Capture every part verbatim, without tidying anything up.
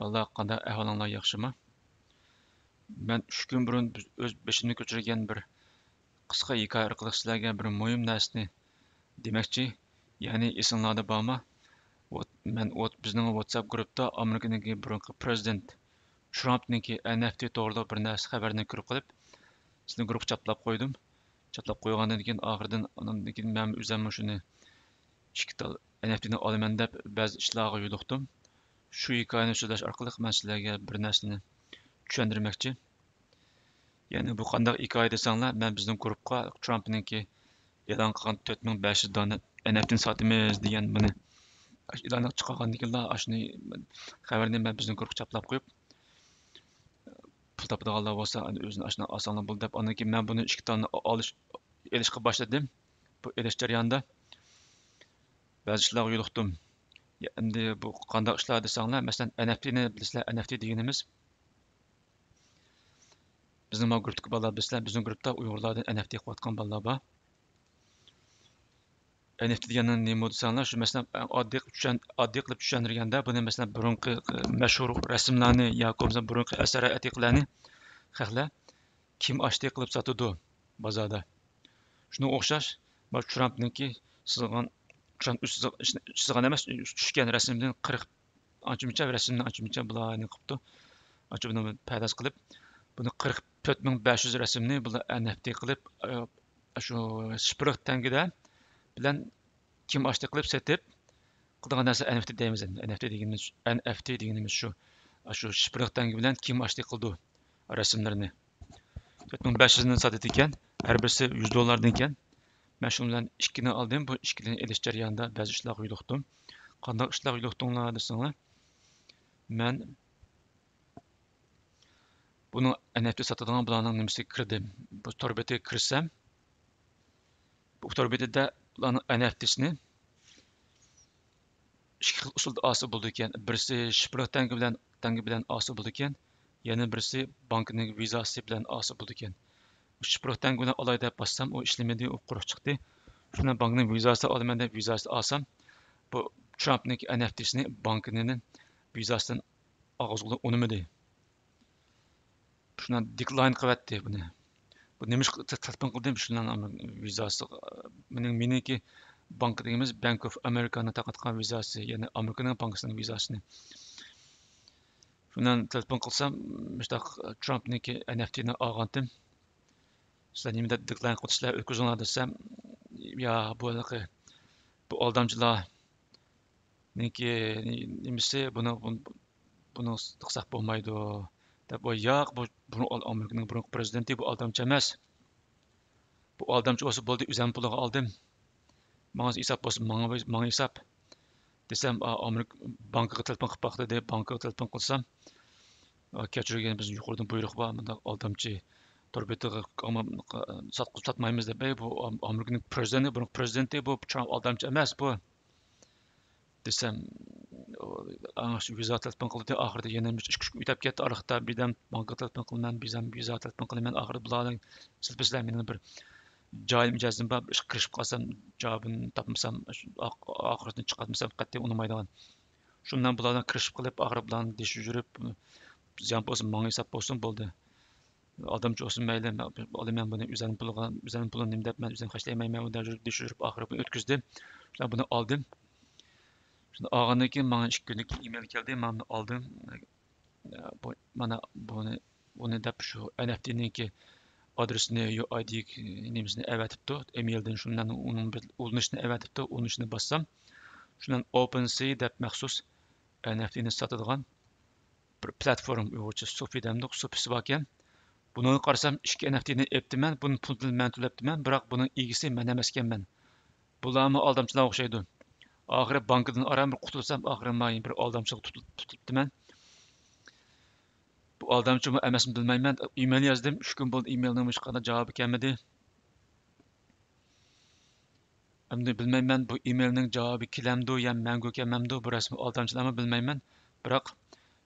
بالىلار، قانداق ئەھۋالىڭلار، ياخشىمۇ؟ مەن ئۈچ كۈن بۇرۇن ئۆز بېشىمنى كۆچۈرگەن بىر قىسقا ھېكايە ئارقىلىق سىلەرگە بىر مۇھىم نەرسىنى دېمەكچى. يەنى ئېسىڭلاردا بارمۇ؟ ۋوت-، مەن ۋوت-، بىزنىڭ ۋاتساپ گۇرۇپتا ئامېرىكىنىڭكى بۇرۇنقى پرېزىدېنت ترامپنىڭكى ئەن ئەف تى توغرىلىق بىر نەرسە خەۋەرنى كۆرۈپ قېلىپ، سىزنىڭ گۇرۇپقا چاپلاپ قويدۇم. چاپلاپ قويغاندىن كېيىن، ئاخىرىدىن، ئاندىن كېيىن مەن ئۆزۈممۇ شۇنى ئىككى تال ئەن ئەف تىنى ئالىمەن دەپ بەزى ئىشلارغا يولۇقتۇم. شۇ ھېكايىنى سۆزلەش ئارقىلىق مەن سىلەرگە بىر نەرسىنى چۈشەندۈرمەكچى. يەنى بۇ قانداق ھېكايە دېسەڭلار، مەن بىزنىڭ گۇرۇپقا ترامپنىڭكى ئېلان قىلغان تۆت مىڭ بەش يۈز دانە ئەن ئەف تىنى ساتىمىز دېگەن بۇنى ئېلان چىقارغاندىن كېيىنلا، ئاشۇنى خەۋەرنى مەن بىزنىڭ گۇرۇپقا چاپلاپ قويۇپ، پۇل تاپىدىغانلار بولسا، ئەنە ئۆزىنى ئاشۇنداق ئالساڭلار بولدى دەپ، ئاندىن كېيىن مەن بۇنى ئىككى تالنى ئالىش، ئېلىشقا باشلىدىم. بۇ ئېلىش جەريانىدا بەزى ئىشلارغا يولۇقتۇم. يا، ئەمدى بۇ قانداق ئىشلار دېسەڭلار، مەسىلەن، ئەن ئەف تىنى بىلىسىلەر، ئەن ئەف تى دېگىنىمىز بىزنىڭ ما گۇرۇپتىكى بالىلار بىلىسىلەر، بىزنىڭ گۇرۇپتا ئۇيغۇرلاردىن ئەن ئەف تى قىلىۋاتقان بالىلار بار. ئەن ئەف تى دېگەننىڭ نېمە دېسەڭلار، شۇ مەسىلەن، ئەڭ ئاددىي قىلىپ چۈشەن-، ئاددىي قىلىپ چۈشەندۈرگەندە، بۇنى مەسىلەن، بۇرۇنقى، ئى، مەشھۇر رەسىملەرنى ياكى بولمىسا بۇرۇنقى ئەسەر ئەتىقىلەرنى خەقلەر كىم ئاشتى قىلىپ ساتىدۇ بازاردا. شۇنىڭغا ئوخشاش، مانا ترامپنىڭكى سىزغان، ترامپ ئۆزى سىزغان ئەمەس، چۈشكەن رەسىمدىن قىرىق ئانچە مۇنچە رەسىمنى، ئانچە مۇنچە بۇلارنى قىپتۇ. ئانچە بۇنى پەرداز قىلىپ، بۇنى قىرىق تۆت مىڭ بەش يۈز رەسىمنى بۇلار ئەن ئەف تى قىلىپ، ئە، شۇ شىپىرلىق تەڭگىدە بىلەن كىم ئاشتى قىلىپ سېتىپ قىلىدىغان نەرسە ئەن ئەف تى دەيمىز ئەمدى. ئەن ئەف تى دېگىنىمىز، ئەن ئەف تى دېگىنىمىز شۇ. شۇ شىپىرلىق تەڭگە بىلەن كىم ئاشتى قىلىدۇ رەسىملىرىنى. تۆت مىڭ بەش يۈزنى ساتىدىكەن، ھەر بىرسى يۈز دوللاردىن ئىكەن. مەن شۇنىڭ بىلەن ئىككىنى ئالدىم. بۇ ئىككىنى ئېلىش جەريانىدا بەزى ئىشلارغا يولۇقتۇم. قانداق ئىشلارغا يولۇقتۇڭلار دېسەڭلار، مەن بۇنىڭ ئەن ئەف تى ساتىدىغان بۇلارنىڭ نېمىسىگە كىردىم. بۇ تور بېتىگە كىرسەم، بۇ تور بېتىدە بۇلارنىڭ ئەن ئەف تىسىنى ئىككى خىل ئۇسۇلدا ئالسا بولىدىكەن. بىرسى شىپىرلىق تەڭگە بىلەن، تەڭگە بىلەن ئالسا بولىدىكەن، يەنە بىرسى بانكىنىڭ ۋىزاسى بىلەن ئالسا بولىدىكەن. شىپىرلىق تەڭگە بىلەن ئالاي دەپ باسسام، ئۇ ئىشلىمىدى، ئۇ قۇرۇق چىقتى. شۇنداق بانكىنىڭ ۋىزاسى ئالىمەن دەپ ۋىزاسى ئالسام، بۇ ترامپنىڭكى ئەن ئەف تىسىنى بانكىنىڭ ۋىزاسىدىن ئالغۇزغىلى ئۇنىمىدى. شۇنداق دېكلاين قىلىۋەتتى بۇنى. بۇ نېمىشقا تېلېفون قىلدىم؟ شۇنداق ۋىزاسى، مېنىڭ، مېنىڭكى بانكا دېگىنىمىز بانك ئوف ئامېرىكانىڭ تارقاتقان ۋىزاسى، يەنى ئامېرىكىنىڭ بانكىسىنىڭ ۋىزاسىنى. شۇنداق تېلېفون قىلسام، مۇشتاق ترامپنىڭكى ئەن ئەف تىنى ئالغانتىم. سىلەر نېمە دەپ دېكلاين قىلىپسىلەر، ئۆتكۈزۈڭلار دېسەم، يا، بۇ ھېلىقى، بۇ ئالدامچىلارنىڭكى نېمىسى، بۇنى، بۇ-، بۇنى قىلساق بولمايدۇ دەپ، ۋاي ياق، بۇ بۇرۇن ئامېرىكىنىڭ بۇرۇنقى پرېزىدېنتى، بۇ ئالدامچى ئەمەس. بۇ ئالدامچى بولسا بولدى، ئۆزەم پۇلىغا ئالدىم. ماڭا ھېساب بولسا، ماڭا، ماڭا ھېساب دېسەم، ئا، ئامېرىكا بانكىغا تېلېفون قىلىپ باق دېدى. بانكىغا تېلېفون قىلسام، ئا، كەچۈرگىن، بىز يۇقىرىدىن بۇيرۇق بار، مۇنداق ئالدامچى تور بېتىغا ساتقۇزۇپ ساتمايمىز دەپ، ئەي، بۇ ئام-، ئامېرىكىنىڭ پرېزىدېنتى، بۇرۇنقى پرېزىدېنتى، بۇ ترامپ ئالدامچى ئەمەس بۇ. دېسەم، ئاڭ ۋىزا تېلېفون قىلدى. ئاخىرىدا يەنە بىر ئىككى ئۈچ كۈن ئۆتۈپ كەتتى. ئارىلىقتا بىردەم بانكىغا تېلېفون قىلىمەن، بىردەم ۋىزا تېلېفون قىلىمەن. ئاخىرىدا بۇلار سىلپىسىلەر مېنىڭ بىر جايىم جەزمىم بار، بىر ئىشقا كىرىشىپ قالسام، جاۋابىنى تاپمىسام، ئاخىرىدىن چىقارتمىسام قەتئىي ئۇنىمايدىغان. شۇنداق بۇلار بىلەن كىرىشىپ قېلىپ، ئاخىرى بۇلارنى دېشىپ يۈرۈپ، زىيان بولسا ماڭا ھېساب بولسۇن، بولدى. ئالدامچى بولسۇن مەيلى، مەن ئالىمەن بۇنى، ئۆزەمنىڭ پۇلىغا، ئۆزەمنىڭ پۇلىنى نېمە دەپ، مەن ئۆزۈم خەجلەيمەن، مەن بۇنداق يۈرۈپ، دېشىپ يۈرۈپ، ئاخىرى بۇنى ئۆتكۈزدۈم. شۇنداق بۇنى ئالدىم. شۇنى ئالغاندىن كېيىن ماڭا ئىككى كۈنلۈك ئىمېيل كەلدى، مانا بۇنى ئالدىم. بۇ، مانا بۇنى، بۇنى دەپ شۇ ئەن ئەف تىنىڭكى ئادرېسىنى، يۇ ئاي دى نېمىسىنى ئەۋەتىپتۇ، ئىمېيلدىن شۇنىڭ ئۇنىڭ بىر ئۇلىنىشىنى ئەۋەتىپتۇ، ئۇلىنىشىنى باسسام، شۇنىڭ ئوپېن سى دەپ مەخسۇس ئەن ئەف تىنى ساتىدىغان بىر پلاتفورما، ئۇيغۇرچە سوفى دەمدۇق، سوفىسى باركەن. بۇنىڭغا قارىسام، ئىككى ئەن ئەف تىنى ئېپتىمەن، بۇنى پۇلىنى مەن تۆلەپتىمەن، بىراق بۇنىڭ ئىگىسى مەن ئەمەسكەنمەن. بۇلارمۇ ئالدامچىلارغا ئوخشايدۇ. ئاخىرى بانكىدىن ئاران بىر قۇتۇلسام، ئاخىرى مايىن بىر ئالدامچىغا تۇتۇل-، تۇتۇلۇپتىمەن. بۇ ئالدامچىمۇ ئەمەسمۇ بىلمەيمەن. ئىمېيل يازدىم، ئۈچ كۈن بولدى، ئىمېيلنىڭ ھېچقانداق جاۋابى كەلمىدى. ئەمدى بىلمەيمەن، بۇ ئىمېيلنىڭ جاۋابى كېلەمدۇ يا مەڭگۈ كەلمەمدۇ، بۇ رەسمىي ئالدامچىلارمۇ بىلمەيمەن. بىراق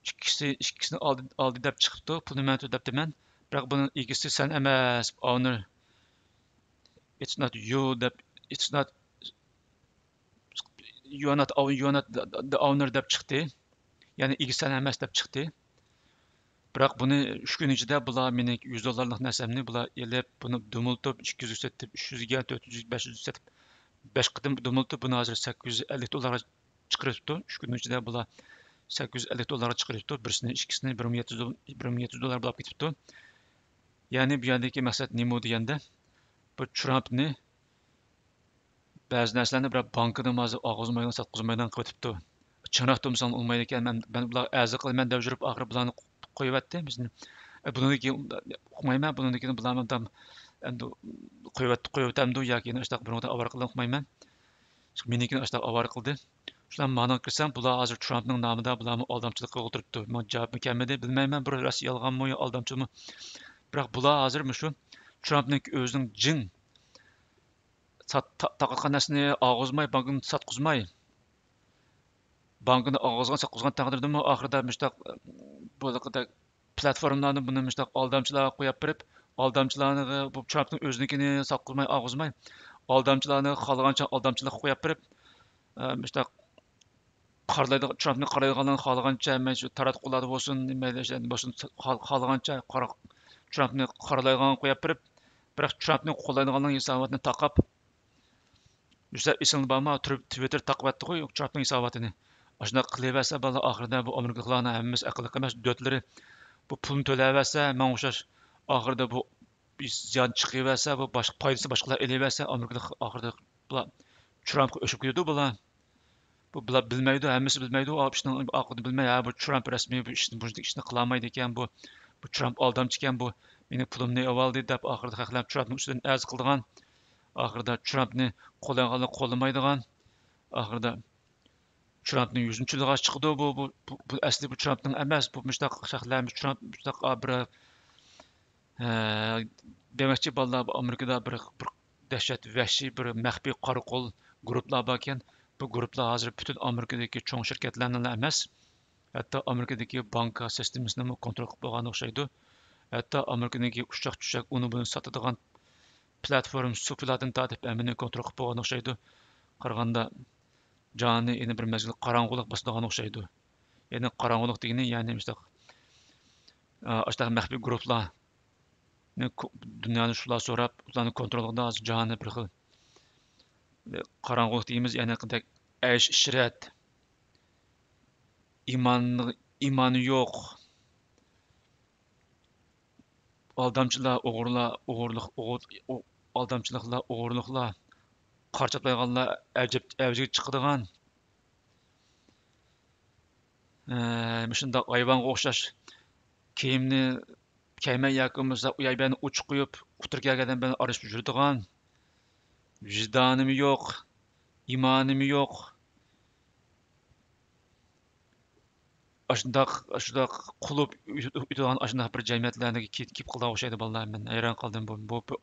ئىككىسى، ئىككىسىنى ئالدى، ئالدى دەپ چىقىپتۇ، پۇلنى مەن تۆلەپتىمەن. بىراق بۇنىڭ ئىگىسى سەن ئەمەس، ئاۋنېر. It's not you دەپ، it's not، you are not, you are not the, the owner دەپ چىقتى. يەنى ئىگىسى سەن ئەمەس دەپ چىقتى. بىراق بۇنى ئۈچ كۈن ئىچىدە بۇلار مېنىڭ يۈز دوللارلىق نەرسەمنى بۇلار ئېلىپ، بۇنى دۈمۈلتۈپ، ئىككى يۈزگە سېتىپ، ئۈچ يۈزگە، تۆت يۈزگە، بەش يۈزگە سېتىپ، بەش قېتىم دۈمۈلتۈپ، بۇنى ھازىر سەككىز يۈز ئەللىك دوللارغا چىقىرىپتۇ. ئۈچ كۈننىڭ ئىچىدە بۇلار سەككىز يۈز ئەللىك دوللارغا چىقىرىپتۇ. بىرسىنى، ئىككىسىنى بىر مىڭ يەتتە يۈز دول-، بىر مىڭ يەتتە يۈز دوللار بولاپ كېتىپتۇ. يەنى بۇ يەردىكى مەقسەت نېمە دېگەندە، بۇ ترامپنى بەزى نەرسىلەرنى بىراق بانكىدىن ھازىر ئالغۇزمايدىغان، ساتقۇزمايدىغان قىلىۋېتىپتۇ. چىڭراق تۇرمىساڭ ئۇنىمايدىكەن، مەن، مەن بۇلارغا ئەرز قىلىمەن دەپ يۈرۈپ، ئاخىرى بۇلارنى قويۇۋەتتى. بىزنى، ئە، بۇنىڭدىن كېيىن ئۇقمايمەن، بۇنىڭدىن كېيىن بۇلارمۇ دام-، ئەمدى قويۇۋەتتى، قويۇۋېتەمدۇ ياكى يەنە ئاشۇنداق بۇرۇنقىدەك ئاۋارە قىلدى ئۇقمايمەن. مېنىڭكىنى ئاشۇنداق ئاۋارە قىلدى. شۇلار مانا كىرسەم، بۇلار ھازىر ترامپنىڭ نامىدا بۇلارمۇ ئالدامچىلىق قىلغىلى تۇرۇپتۇ. ماڭا جاۋابمۇ كەلمىدى، بىلمەيمەن، بۇ راست يالغانمۇ يا ئالدامچىمۇ. بىراق بۇلار ھازىر مۇشۇ ترامپنىڭ ئۆزىنىڭ جىڭ سات-، تا-، تارقاتقان نەرسىنى ئالغۇزماي، بانكىنى ساتقۇزماي، بانكىنى ئالغۇزغان، ساتقۇزغان تەقدىردىمۇ ئاخىرىدا مۇشۇنداق، بۇ پلاتفورمىلارنى بۇنى مۇشۇنداق ئالدامچىلارغا قويۇپ بېرىپ، ئالدامچىلارنى بۇ ترامپنىڭ ئۆزىنىڭكىنى ساتقۇزماي، ئالغۇزماي، ئالدامچىلارنى خالىغانچە ئالدامچىلىققا قويۇپ بېرىپ، ئە، مۇشۇنداق قارىلايدىغان، ترامپنى قارايدىغانلارنى خالىغانچە، مەيلى شۇ تاراتقۇلاردا بولسۇن، مەيلى ئىشلاردا بولسۇن، خال-، خالىغانچە قارا-، ترامپنى قارالايدىغانغا قويۇپ بېرىپ، بىراق ترامپنى قوللايدىغانلارنىڭ ھېساباتىنى تاقاپ، يۈسۈپ ئېسىڭدە بارمۇ، تر-، تىۋىتتېر تاقىۋەتتىغۇ ترامپنىڭ ھېساباتىنى. ئاشۇنداق قىلىۋەرسە، بالىلار، ئاخىرىدا بۇ ئامېرىكىلىقلارنىڭ ھەممىسى ئەقىللىق ئەمەس، دۆتلىرى بۇ پۇلنى تۆلەۋەرسە، ماڭا ئوخشاش، ئاخىرىدا بۇ زىيان چىقىۋەرسە، بۇ باشقا پايدىسىنى باشقىلار ئېلىۋەرسە، ئامېرىكىلىق ئاخىرىدا بۇلار ترامپقا ئۆچۈپ كېتىدۇ، بۇلار. بۇ، بۇلار بىلمەيدۇ، ھەممىسى بىلمەيدۇ، ئۇ ئىشنىڭ ئاقىۋىتىنى بىلمەي، ھە، بۇ ترامپ رەسمىي بۇ ئىشنى، بۇ ئىشنى قىلالمايدىكەن، بۇ، بۇ ترامپ ئالدامچىكەن، بۇ مېنىڭ پۇلۇمنى ئېلىۋالدى دەپ، ئاخىرىدا خەقلەر ترامپنىڭ ئۈستىدىن ئەرز قىلىدىغان، ئاخىرىدا ترامپنى قوللايدىغانلار قوللىمايدىغان، ئاخىرىدا ترامپنىڭ يۈزىنى چۈشۈرىدىغان چىقىدۇ. بۇ، بۇ، بۇ، بۇ ئەسلى بۇ ترامپنىڭ ئەمەس. بۇ مۇشۇنداق شەخسلەر، مۇشۇ ترامپ مۇشۇنداق بىر، ھە، دېمەكچى، بالىلار، بۇ ئامېرىكىدا بىر، بىر دەھشەت، ۋەھشىي بىر مەخپىي قارا قول گۇرۇپپىلار باركەن. بۇ گۇرۇپپىلار ھازىر پۈتۈن ئامېرىكىدىكى چوڭ شىركەتلەرنىلا ئەمەس، ھەتتا ئامېرىكىدىكى بانكا سىستېمىسىنىمۇ كونترول قىلىپ بولغان ئوخشايدۇ. ھەتتا ئامېرىكىدىكى ئۇششاق چۈششەك ئۇنى بۇنى ساتىدىغان پلاتفورما سۇپىلاردىن تارتىپ ھەممىنى كونترول قىلىپ بولغان ئوخشايدۇ. قارىغاندا، جاھاننى يەنە بىر مەزگىل قاراڭغۇلۇق باسىدىغان ئوخشايدۇ. يەنى قاراڭغۇلۇق دېگىنى، يەنى مۇشۇنداق، ئاشۇنداق مەخپىي گۇرۇپپىلارنى، دۇنيانى شۇلار سوراپ، ئۇلارنى كونترول قىلىدىغان، ھازىر جاھاننى بىر خىل قاراڭغۇلۇق دېگىنىمىز، يەنى قانداق ئەيش ئىشرەت، ئىمان، ئىمانى يوق، ئالدامچىلار، ئوغرىلار، ئوغرىلىق، ئوغۇر-، ئو-، ئالدامچىلىقلار، ئوغرىلىقلار، قارا چاپلايدىغانلار، ئەجەب-، ئەۋجىگە چىقىدىغان، ئە، مۇشۇنداق ھايۋانغا ئوخشاش كىيىمنى كىيمەي ياكى بولمىسا ئۇ يەر بۇ يەرنى ئوچۇق قويۇپ، ئۇتتۇرا كەلگەن ئادەم بىلەن ئارىلىشىپ يۈرىدىغان، ۋىجدانىمۇ يوق، ئىمانىمۇ يوق. ئاشۇنداق، ئاشۇنداق قۇلۇپ ئۆتىدىغان ئاشۇنداق بىر جەمئىيەتلەرنى كېلىپ قالغان ئوخشايدۇ، بالىلار. مەن ھەيران قالدىم. بۇ، بۇ، بۇ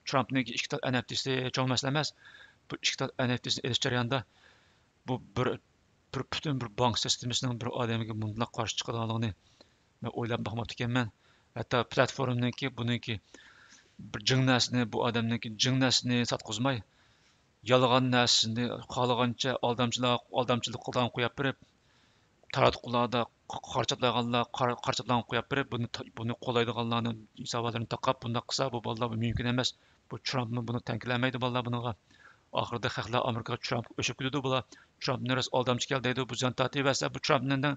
ترامپنىڭكى ئىككى تال ئېن ئېف تىسى چوڭ مەسىلە ئەمەس. بۇ ئىككى تال ئېن ئېف تىسىنى ئېلىش جەريانىدا بۇ بىر، بىر پۈتۈن بىر بانك سىستېمىسىنىڭ بىر ئادەمگە مۇنداق قارشى چىقىدىغانلىقىنى مەن ئويلاپ باقماپتىكەنمەن. ھەتتا پلاتفورمىنىڭكى، بۇنىڭكى بىر جىڭ نەرسىنى، بۇ ئادەمنىڭكى جىڭ نەرسىنى ساتقۇزماي، يالغان نەرسىنى خالىغانچە ئالدامچىلار، ئالدامچىلىق قىلىدىغان قويۇپ بېرىپ، تاراتقۇلاردا قارا چاپلايدىغانلار، قارا، قارا چاپلىغان قويۇپ بېرىپ، بۇنى تا-، بۇنى قوللايدىغانلارنىڭ ھېساباتلىرىنى تاقاپ، بۇنداق قىلسا، بۇ بالىلار، بۇ مۇمكىن ئەمەس. بۇ ترامپمۇ بۇنى تەڭ كېلەلمەيدۇ، بالىلار، بۇنىڭغا. ئاخىرىدا خەقلەر ئامېرىكا ترامپقا ئۆچۈپ كېتىدۇ، بۇلار. ترامپنى راست ئالدامچىكەن دەيدۇ، بۇ زىيان تارتىۋەرسە، بۇ ترامپنىڭ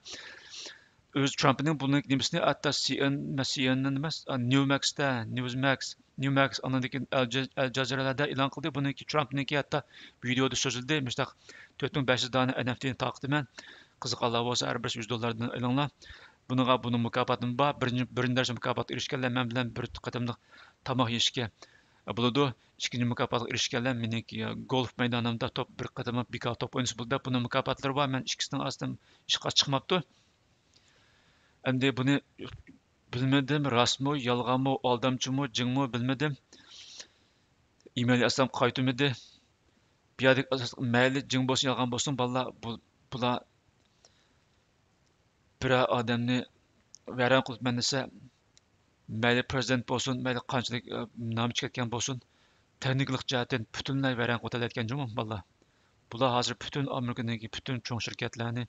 ئۆزى، ترامپنىڭ بۇنىڭ نېمىسىنى ھەتتا سى ئېن ئېن، سى ئېن ئېن ئەمەس، نيۇ ماكستا، نيۇز ماكس، نيۇ ماكس، ئاندىن كېيىن ئەل جە-، ئەل جەزىرەلەردە ئېلان قىلدى. بۇنىڭكى، ترامپنىڭكى ھەتتا ۋىدېئودا سۆزلىدى، مۇشۇنداق تۆت مىڭ بەش يۈز دانە ئېن ئېف تىنى تارقىتىمەن. قىزىققانلار بولسا، ھەر بىرسى يۈز دوللاردىن ئېلىڭلار. بۇنىڭغا، بۇنىڭ مۇكاپاتىمۇ بار. بىرىنچى، بىرىنچى دەرىجە مۇكاپاتقا ئېرىشكەنلەر مەن بىلەن بىر قېتىملىق تاماق يېيىشكە بولىدۇ. ئىككىنچى مۇكاپاتقا ئېرىشكەنلەر مېنىڭكى گولف مەيدانىمدا توپ، بىر قېتىملىق بىكار توپ ئوينىسا بولىدۇ دەپ، بۇنىڭ مۇكاپاتلىرى بار. مەن ئىككىسىنىڭ ئارىسىدىن ھېچقايسى چىقماپتۇ. ئەمدى بۇنى بىلمىدىم، راستمۇ، يالغانمۇ، ئالدامچىمۇ، جىڭمۇ، بىلمىدىم. ئىمېيل يازسام قايتمىدى. بۇ يەردىكى ئاساسلىق، مەيلى جىڭ بولسۇن، يالغان بولسۇن، بالىلار، بۇ، بۇلار بىرەر ئادەمنى ۋەيران قىلىپمەن دېسە، مەيلى پىرېزىدېنت بولسۇن، مەيلى قانچىلىك، ئە، نامى چىقىۋەتكەن بولسۇن، تېخنىكىلىق جەھەتتىن پۈتۈنلەي ۋەيران قىلىۋېتەلەيدىكەن جۇمۇ بالىلار. بۇلار ھازىر پۈتۈن ئامېرىكىنىڭكى پۈتۈن چوڭ شىركەتلەرنى،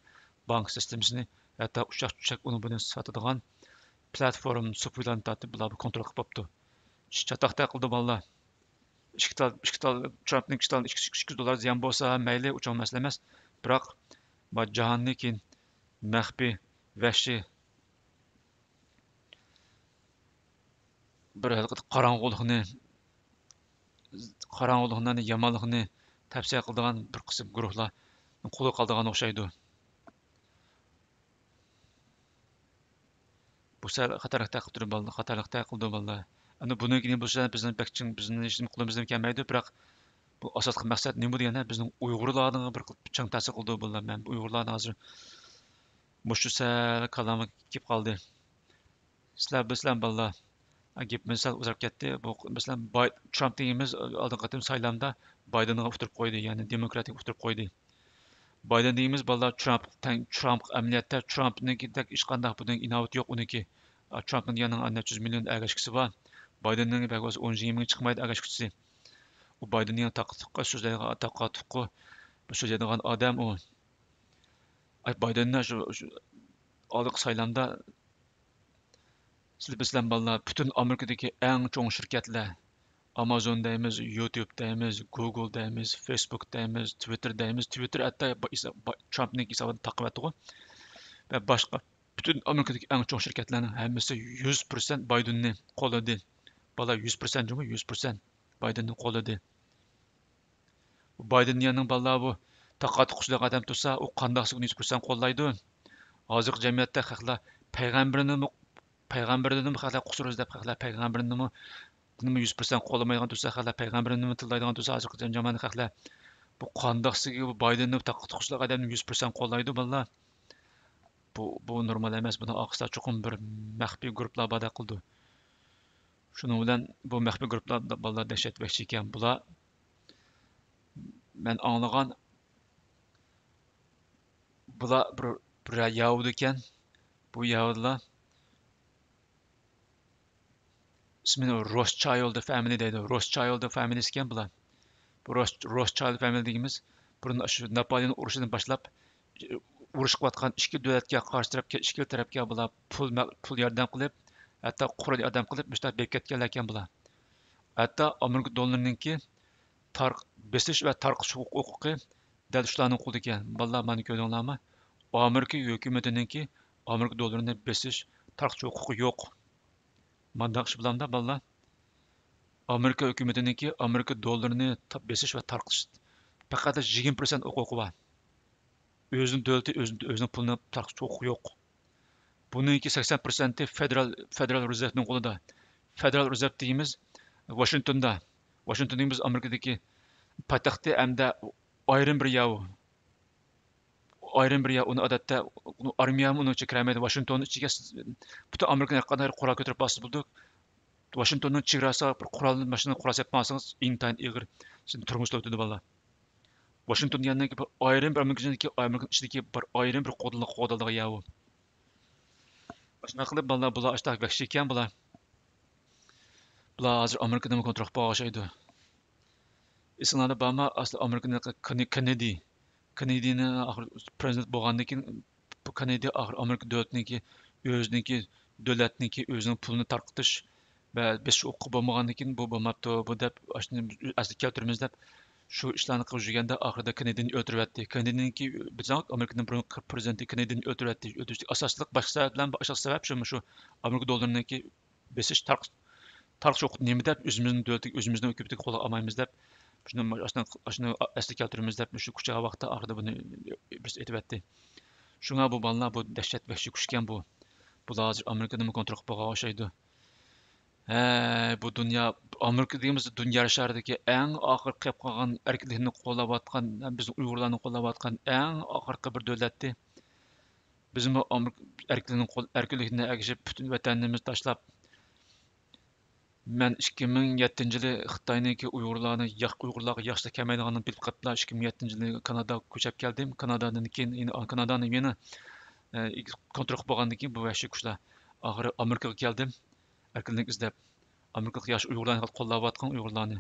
بانك سىستېمىسىنى ھەتتا ئۇششاق چۈششەك ئۇنى بۇنى ساتىدىغان پلاتفورما سۇپىلارنى تارتىپ، بۇلار كونترول قىلىپ بوپتۇ. چاتاق تاقىلدى بالىلار. ئىككى تال، ئىككى تال، ترامپنىڭ ئىككى تال، ئىككى، ئىككى يۈز دوللار زىيان بولسا مەيلى، ئۇ چوڭ مەسىلە ئەمەس. بىراق، ما جاھاننى كېيىن مەخپىي، ۋەھشىي بىر ھېلىقى قاراڭغۇلۇقنى، قاراڭغۇلۇقنى، يامانلىقنى تەۋسىيە قىلىدىغان بىر قىسىم گۇرۇھلارنىڭ قولىغا قالىدىغان ئوخشايدۇ. بۇ سەل خەتەرلىك تەقىپ تۇرۇپ بالىلار، خەتەرلىك تەقىپ قىلدى بالىلار. ئەمدى بۇنىڭ كېيىن بولسا بىزنىڭ بەك چىڭ، بىزنىڭ ھېچنېمە قولىمىزدىن كەلمەيدۇ، بىراق بۇ ئاساسلىق مەقسەت نېمە دېگەندە، بىزنىڭ ئۇيغۇرلارغا بىر چىڭ تەسىر قىلدى بالىلار. مەن بۇ ئۇيغۇرلارنى ھازىر مۇشۇ سەل كاللامغا كېلىپ قالدى. سىلەر بىلسىلەر بالىلار، گېپىمىز سەل ئۇزاپ كەتتى. بۇ مەسىلەن، باي-، ترامپ دېگىنىمىز ئالدىنقى قېتىم سايلامدا بايدېنغا ئۇتتۇرۇپ قويدى، يەنى دېموكراتىكقا ئۇتتۇرۇپ قويدى. بايدېن دېگىنىمىز بالىلار ترامپ، تەڭ-، ترامپ ئەمەلىيەتتە ترامپنىڭكىدەك ھېچقانداق بۇنىڭ ئىناۋىتى يوق ئۇنىڭكى. ترامپنىڭ دېگەننىڭ نەچچە يۈز مىليون ئەگەشكۈسى بار. بايدېننىڭ بەك بولسا ئون يىگىرمە مىڭ چىقمايدۇ ئەگەشكۈسى. ئۇ بايدېننىڭ تاقا-، تاقا-تۇقى، بۇ سۆزلەيدىغان ئادەم ئۇ. ئاي، بايدېننى شۇ، شۇ ئالدىنقى سايلامدا سىلەر بىلسىلەر بالىلار، پۈتۈن ئامېرىكىدىكى ئەڭ چوڭ شىركەتلەر، ئامازون دەيمىز، يۇتيۇب دەيمىز، گۇگل دەيمىز، فېيسبۇك دەيمىز، تىۋىتتېر دەيمىز، تىۋىتتېر ھەتتا با-، ئىسا-، با-، ترامپنىڭ ھېسابىدىن تاقىۋەتتىغۇ. ۋە باشقا پۈتۈن ئامېرىكىدىكى ئەڭ چوڭ شىركەتلەرنىڭ ھەممىسى يۈز پىرسەنت بايدېننى قوللىدى. بالىلار، يۈز پىرسەنت جۇمۇ، يۈز پىرسەنت بايدېننى قوللىدى. بايدېن يەنىڭ بالىلار بۇ تاقا-تۇقىسىدەك ئادەم تۇرسا، ئۇ قانداقسى ئۇنى يۈز پىرسەنت قوللايدۇ؟ ھازىرقى جەمئىيەتتە خەقلەر پەيغەمبىرنىمۇ، پەيغەمبىرنىمۇ خەقلەر قۇسۇر ئىزدەپ، خەقلەر پەيغەمبىرنىمۇ، دىنىمۇ يۈز پىرسەنت قوللىمايدىغان تۇرسا، خەقلەر پەيغەمبىرنىمۇ تىللايدىغان تۇرسا، ھازىرقى جەمئىيەت خەقلەر بۇ قانداقسىگە بۇ بايدېننى تاقا-تۇقىسىدەك ئادەمنى يۈز پىرسەنت قوللايدۇ، بالىلار؟ بۇ، بۇ نورمال ئەمەس. بۇنىڭ ئارقىسىدا چوقۇم بىر مەخپىي گۇرۇپپىلار باردەك قىلىدۇ. شۇنىڭ بىلەن بۇ مەخپىي گۇرۇپپىلار بالىلار دەھشەت ۋەھشىي ئىكەن. بۇلار، مەن ئاڭلىغان، بۇلار بىر، بىر ياھۇدىيكەن. بۇ ياھۇدىيلار ئىسمىنى روسچايلد فامىلى دەيدۇ. روسچايلد فامىلىسى ئىكەن بۇلار. بۇ روس-، روسچايلد فامىلى دېگىنىمىز بۇرۇن شۇ ناپالېئون ئۇرۇشىدىن باشلاپ، ئۇرۇش قىلىۋاتقان ئىككى دۆلەتكە قارشى تەرەپكە، ئىككىلا تەرەپكە بۇلار پۇل مە-، پۇل ياردەم قىلىپ، ھەتتا قورال ياردەم قىلىپ، مۇشۇنداق بېرىپ كەتكەنلەر ئىكەن بۇلار. ھەتتا ئامېرىكا دوللىرىنىڭكى تارق-، بېسىش ۋە تارقىتىش ھوقۇقى دەل شۇلارنىڭ قولىدا ئىكەن. بالىلار، مانا كۆردۈڭلارمۇ؟ ئامېرىكا ھۆكۈمىتىنىڭكى ئامېرىكا دوللىرىنى بېسىش، تارقىتىش ھوقۇقى يوق. مانداق ئىش بولامدا، بالىلار؟ ئامېرىكا ھۆكۈمىتىنىڭكى ئامېرىكا دوللىرىنى تا-، بېسىش ۋە تارقىتىش پەقەت يىگىرمە پىرسەنت ھوقۇقى بار. ئۆزىنىڭ دۆلىتى ئۆزىنىڭ، ئۆزىنىڭ پۇلىنى تارقىتىش ھوقۇقى يوق. بۇنىڭكى سەكسەن پىرسەنتى فېدېرال، فېدېرال رېزېرۋنىڭ قولىدا. فېدېرال رېزېرۋ دېگىنىمىز ۋاشىنگتوندا. ۋاشىنگتون دېگىنىمىز ئامېرىكىدىكى پايتەختى ھەمدە ئايرىم بىر يەر ئۇ. ئايرىم بىر يەر، ئۇنى ئادەتتە ئۇنى ئارمىيەمۇ ئۇنىڭ ئىچىگە كىرەلمەيدۇ. ۋاشىنگتوننىڭ ئىچىگە سىز پۈتۈن ئامېرىكىنىڭ ھەر قانداق قورال كۆتۈرۈپ بارسىز بولىدۇ. ۋاشىنگتوننىڭ چېگراسىغا بىر قورال ماشىنا، قورال سېلىپ ماڭسىڭىز، ئىنتايىن ئېغىر سىزنى تۇرمۇشتا ئۆتىدۇ، بالىلار. ۋاشىنگتون دېگەننىڭكى بىر ئايرىم بىر ئامېرىكىنىڭكى، ئامېرىكىنىڭ ئىچىدىكى بىر ئايرىم بىر قوغدىلىدىغان يەر ئۇ. ئاشۇنداق قىلىپ، بالىلار، بۇلار ئاشتاق ۋەھشىي ئىكەن، بۇلار. بۇلار ھازىر ئامېرىكىدىمۇ كونترول قىلىپ بولغان ئوخشايدۇ. ئېسىڭلاردا بارمۇ، ئەسلى ئامېرىكىنىڭ كېننېدى، كېننېدىنى ئاخىر پرېزىدېنت بولغاندىن كېيىن، بۇ كېننېدى ئاخىر ئامېرىكا دۆلىتىنىڭكى، ئۆزىنىڭكى دۆلەتنىڭكى ئۆزىنىڭ پۇلىنى تارقىتىش ۋە بېسىش ھوقۇقى بولمىغاندىن كېيىن، بۇ بولماپتۇ، بۇ دەپ، ئاشۇنى ئەسلىگە كەلتۈرىمىز دەپ، شۇ ئىشلارنى قىلىپ يۈرگەندە، ئاخىرىدا كېننېدىنى ئۆلتۈرۈۋەتتى. كېننېدىنىڭكى، بىزنىڭ ئامېرىكىنىڭ بۇرۇنقى پرېزىدېنتى كېننېدىنى ئۆلتۈرۈۋەتتى. ئۆلتۈرۈشتىكى ئاساسلىق باش سەۋەبلەر، ئاساسلىق سەۋەب شۇ، شۇ ئامېرىكا دوللىرىنىڭكى بېسىش، تارقىتىش، تارقىتىش ھوقۇقى نېمە دەپ ئۆزىمىزنىڭ دۆلىتىگە، ئۆزىمىزنىڭ ھۆكۈمىتىگە قولغا ئالمايمىز دەپ، شۇنى، ئاشۇنى، ئاشۇنى ئەسلىگە كەلتۈرىمىز دەپ، مۇشۇ كۇچا ۋاقىتتا ئاخىرىدا بۇنى بىرسى ئېيتىۋەتتى. شۇڭا بۇ بالىلار، بۇ دەھشەت ۋەھشىي كۈچكەن بۇ. بۇلار ھازىر ئامېرىكىدىمۇ كونترول قىلىپ بولغان ئوخشايدۇ. ھەي، بۇ دۇنيا، ئامېرىكا دېگىنىمىز دۇنيا شارىدىكى ئەڭ ئاخىرقى قېلىپ قالغان ئەركىنلىكنى قوللاۋاتقان، بىزنىڭ ئۇيغۇرلارنى قوللاۋاتقان ئەڭ ئاخىرقى بىر دۆلەتتى. بىزمۇ ئامېرىكا ئەركىنلىكنى قول-، ئەركىنلىكنى ئەگىشىپ، پۈتۈن ۋەتەنىمىز تاشلاپ، مەن ئىككى مىڭ يەتتىنچى يىلى خىتاينىڭكى ئۇيغۇرلارنى ياق-، ئۇيغۇرلارغا ياخشىلىق كەلمەيدىغانلىقىنى بىلىپ قېلىپلا، ئىككى مىڭ يەتتىنچى يىلى كاناداغا كۆچۈپ كەلدىم. كانادادىن كېيىن، يەنە، كانادانى يەنە، ئە، كونترول قىلىپ بولغاندىن كېيىن، بۇ ۋەھشىي كۈچلەر، ئاخىرى ئامېرىكىغا كەلدىم، ئەركىنلىك ئىزدەپ. ئامېرىكىغا ياخشى ئۇيغۇرلارنى قوللاۋاتقان ئۇيغۇرلارنى.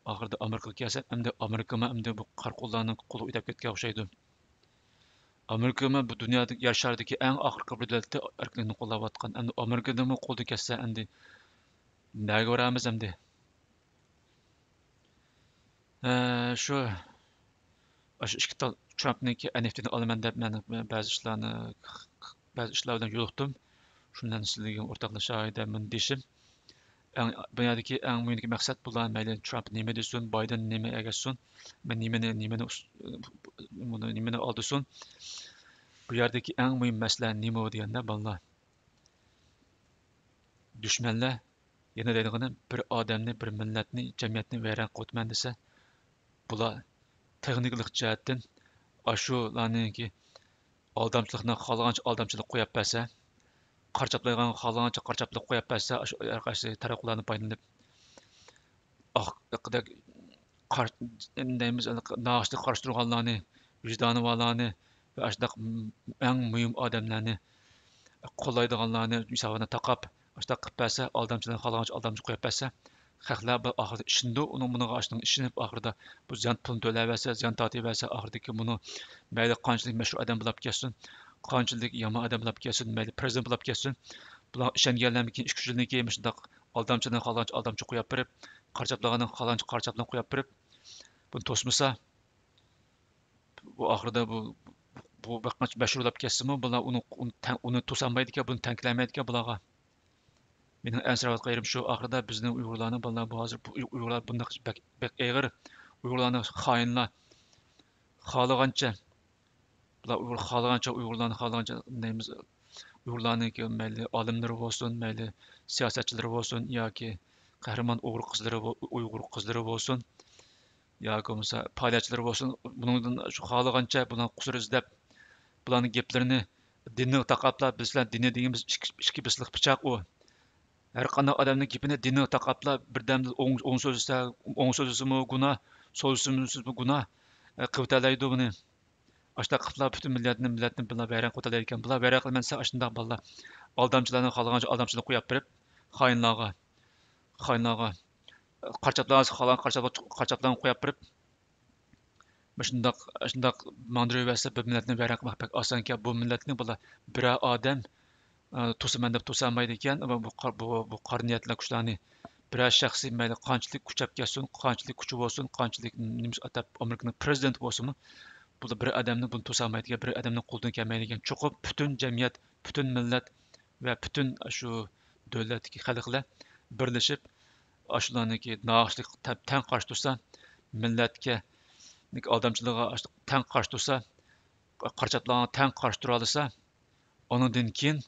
ئاخىرىدا ئامېرىكىغا كەلسەم، ئەمدى ئامېرىكىمۇ ئەمدى بۇ قارا قوللارنىڭ قولىغا ئۆتۈپ كەتكەن ئوخشايدۇ. ئامېرىكىمۇ بۇ دۇنيادىكى، يەر شارىدىكى ئەڭ ئاخىرقى بىر دۆلەتتە ئەركىنلىكنى قوللاۋاتقان. ئەمدى ئامېرىكىدىنمۇ قولدىن كەتسە، ئەمدى نەگە بارامىز ئەمدى؟ ئە، شۇ، ئاشۇ ئىككى تال ترامپنىڭكى ئېن ئېف تىنى ئالىمەن دەپ، مەن بەزى ئىشلارنى، بەزى ئىشلار بىلەن يولۇقتۇم. شۇنى سىلەرگە ئورتاقلىشاي دەپ مۇنى دېيىشىم. ئەڭ، بۇ يەردىكى ئەڭ مۇھىم مەقسەت بۇلار، مەيلى ترامپ نېمە دېسۇن، بايدېن نېمە ئەگەشسۇن، مەن نېمىنى، نېمىنى ئۇس-، بۇنى نېمىنى ئالدىسۇن، بۇ يەردىكى ئەڭ مۇھىم مەسىلە نېمە دېگەندە، بالىلار، دۈشمەنلەر يەنە دەيدىغىنىم، بىر ئادەمنى، بىر مىللەتنى، جەمئىيەتنى ۋەيران قىلىۋېتىمەن دېسە، بۇلار تېخنىكىلىق جەھەتتىن ئاشۇلارنىڭكى ئالدامچىلىقنى خالىغانچە ئالدامچىلىق قويۇپ بەرسە، قارا چاپلايدىغان خالىغانچە قارا چاپلاپ قويۇپ بەرسە، ئاشۇ ھەر قايسى تەرەققىلارنى پايدىلىنىپ، ئاق-، ئاقىدەك قار-، نېمە دەيمىز، ناخشىدا قارشى تۇرغانلارنى، ۋىجدانى بارلارنى ۋە ئاشۇنداق ئەڭ مۇھىم ئادەملەرنى قوللايدىغانلارنى ھېسابىنى تاقاپ، ئاشۇنداق قىلىپ بەرسە، ئالدامچىلارنى خالىغانچە ئالدامچى قويۇپ بەرسە، خەقلەر بۇ ئاخىرىدا ئىشىنىدۇ، ئۇنىڭ بۇنىڭغا ئاشۇنىڭ ئىشىنىپ، ئاخىرىدا بۇ زىيان پۇلىنى تۆلەۋەرسە، زىيان تارتىۋەرسە، ئاخىرىدىكى بۇنى مەيلى قانچىلىك مەشھۇر ئادەم بولاپ كەتسۇن، قانچىلىك يامان ئادەم بولاپ كەتسۇن، مەيلى پىرېزىدېنت بولاپ كەتسۇن، بۇلارغا ئىشەنگەنلەرمىكىن، ئىككى ئۈچ يىلدىن كېيىن مۇشۇنداق ئالدامچىنى خالىغانچە ئالدامچى قويۇپ بېرىپ، قارا چاپلانغاننى خالىغانچە قارا چاپلان قويۇپ بېرىپ، بۇنى توسمىسا، بۇ ئاخىرىدا بۇ، بۇ بىر قانچە مەشھۇر بولاپ كەتسىمۇ، بۇلار ئۇنى، ئۇنى تەڭ-، ئۇنى توسالمايدىكەن، بۇنى تەڭكىلەلمەيدىكەن بۇلارغا. مېنىڭ ئەنسىرەۋاتقان يېرىم شۇ، ئاخىرىدا بىزنىڭ ئۇيغۇرلارنى، بالىلار، بۇ ھازىر بۇ ئۇيغۇرلار بۇنداق بەك، بەك ئېغىر. ئۇيغۇرلارنى خائىنلار خالىغانچە، بۇلار ئۇيغۇر خالىغانچە، ئۇيغۇرلارنى خالىغانچە دەيمىز. ئۇيغۇرلارنىڭكى مەيلى ئالىملىرى بولسۇن، مەيلى سىياسەتچىلىرى بولسۇن ياكى قەھرىمان ئۇيغۇر قىزلىرى بو-، ئۇيغۇر قىزلىرى بولسۇن، ياكى بولمىسا پائالىيەتچىلىرى بولسۇن، بۇنىڭدىن شۇ خالىغانچە بۇلار قۇسۇر ئىزدەپ، بۇلارنىڭ گەپلىرىنى دىنغا تاقاپلا، بىز بىلەن دىنى دېگىنىمىز ئىككى، ئىككى بىسلىق پىچاق ئۇ. ھەر قانداق ئادەمنىڭ گېپىنى دىنغا تاقاپلا، بىردەمدە ئوڭ، ئوڭ سۆزلىسە، ئوڭ سۆزلىسىمۇ گۇناھ، سول سۆزلىسىمۇ گۇناھ، ئە، قىلىۋېتەلەيدۇ بۇنى. ئاشۇنداق قىلىپلا پۈتۈن مىللەتنى، مىللەتنى بىلەن ۋەيران قىلىۋېتەلەيدىكەن. بۇلار ۋەيران قىلىمەن دېسە، ئاشۇنداق بالىلار ئالدامچىلارنى خالىغانچە ئالدامچىلىق قويۇپ بېرىپ، خائىنلارغا، خائىنلارغا، قارا چاپلانغا خالىغان قارا چاپلان، قارا چاپلانغا قويۇپ بېرىپ، مۇشۇنداق، شۇنداق ماڭدۇرۇۋەرسە، بىر مىللەتنى ۋەيران قىلماق بەك ئاسانكەن. بۇ مىللەتنى بالىلار بىرەر ئادەم، ئە، توسىمەن دەپ توسالمايدىكەن. ئەمما بۇ قار-، بۇ، بۇ قارا نىيەتلىك كۇشلارنى بىرەر شەخسىي مەيلى قانچىلىك كۈچەپ كەتسۇن، قانچىلىك كۈچى بولسۇن، قانچىلىك نېمىسى ئاتاپ ئامېرىكىنىڭ پىرېزىدېنتى بولسىمۇ، بۇلار بىر ئادەمنى بۇنى توسالمايدىكەن، بىر ئادەمنىڭ قولىدىن كەلمەيدىكەن. چوقۇم پۈتۈن جەمئىيەت، پۈتۈن مىللەت ۋە پۈتۈن شۇ دۆلەتتىكى خەلقلەر بىرلىشىپ، ئاشۇلارنىڭكى ناھەقچىلىققا تە-، تەڭ قارشى تۇرسا، مىللەتكە ئالدامچىلىقىغا تەڭ قارشى تۇرسا، قارا چاپلانغا تەڭ قارشى تۇرالىسا، ئۇنىڭدىن كېيىن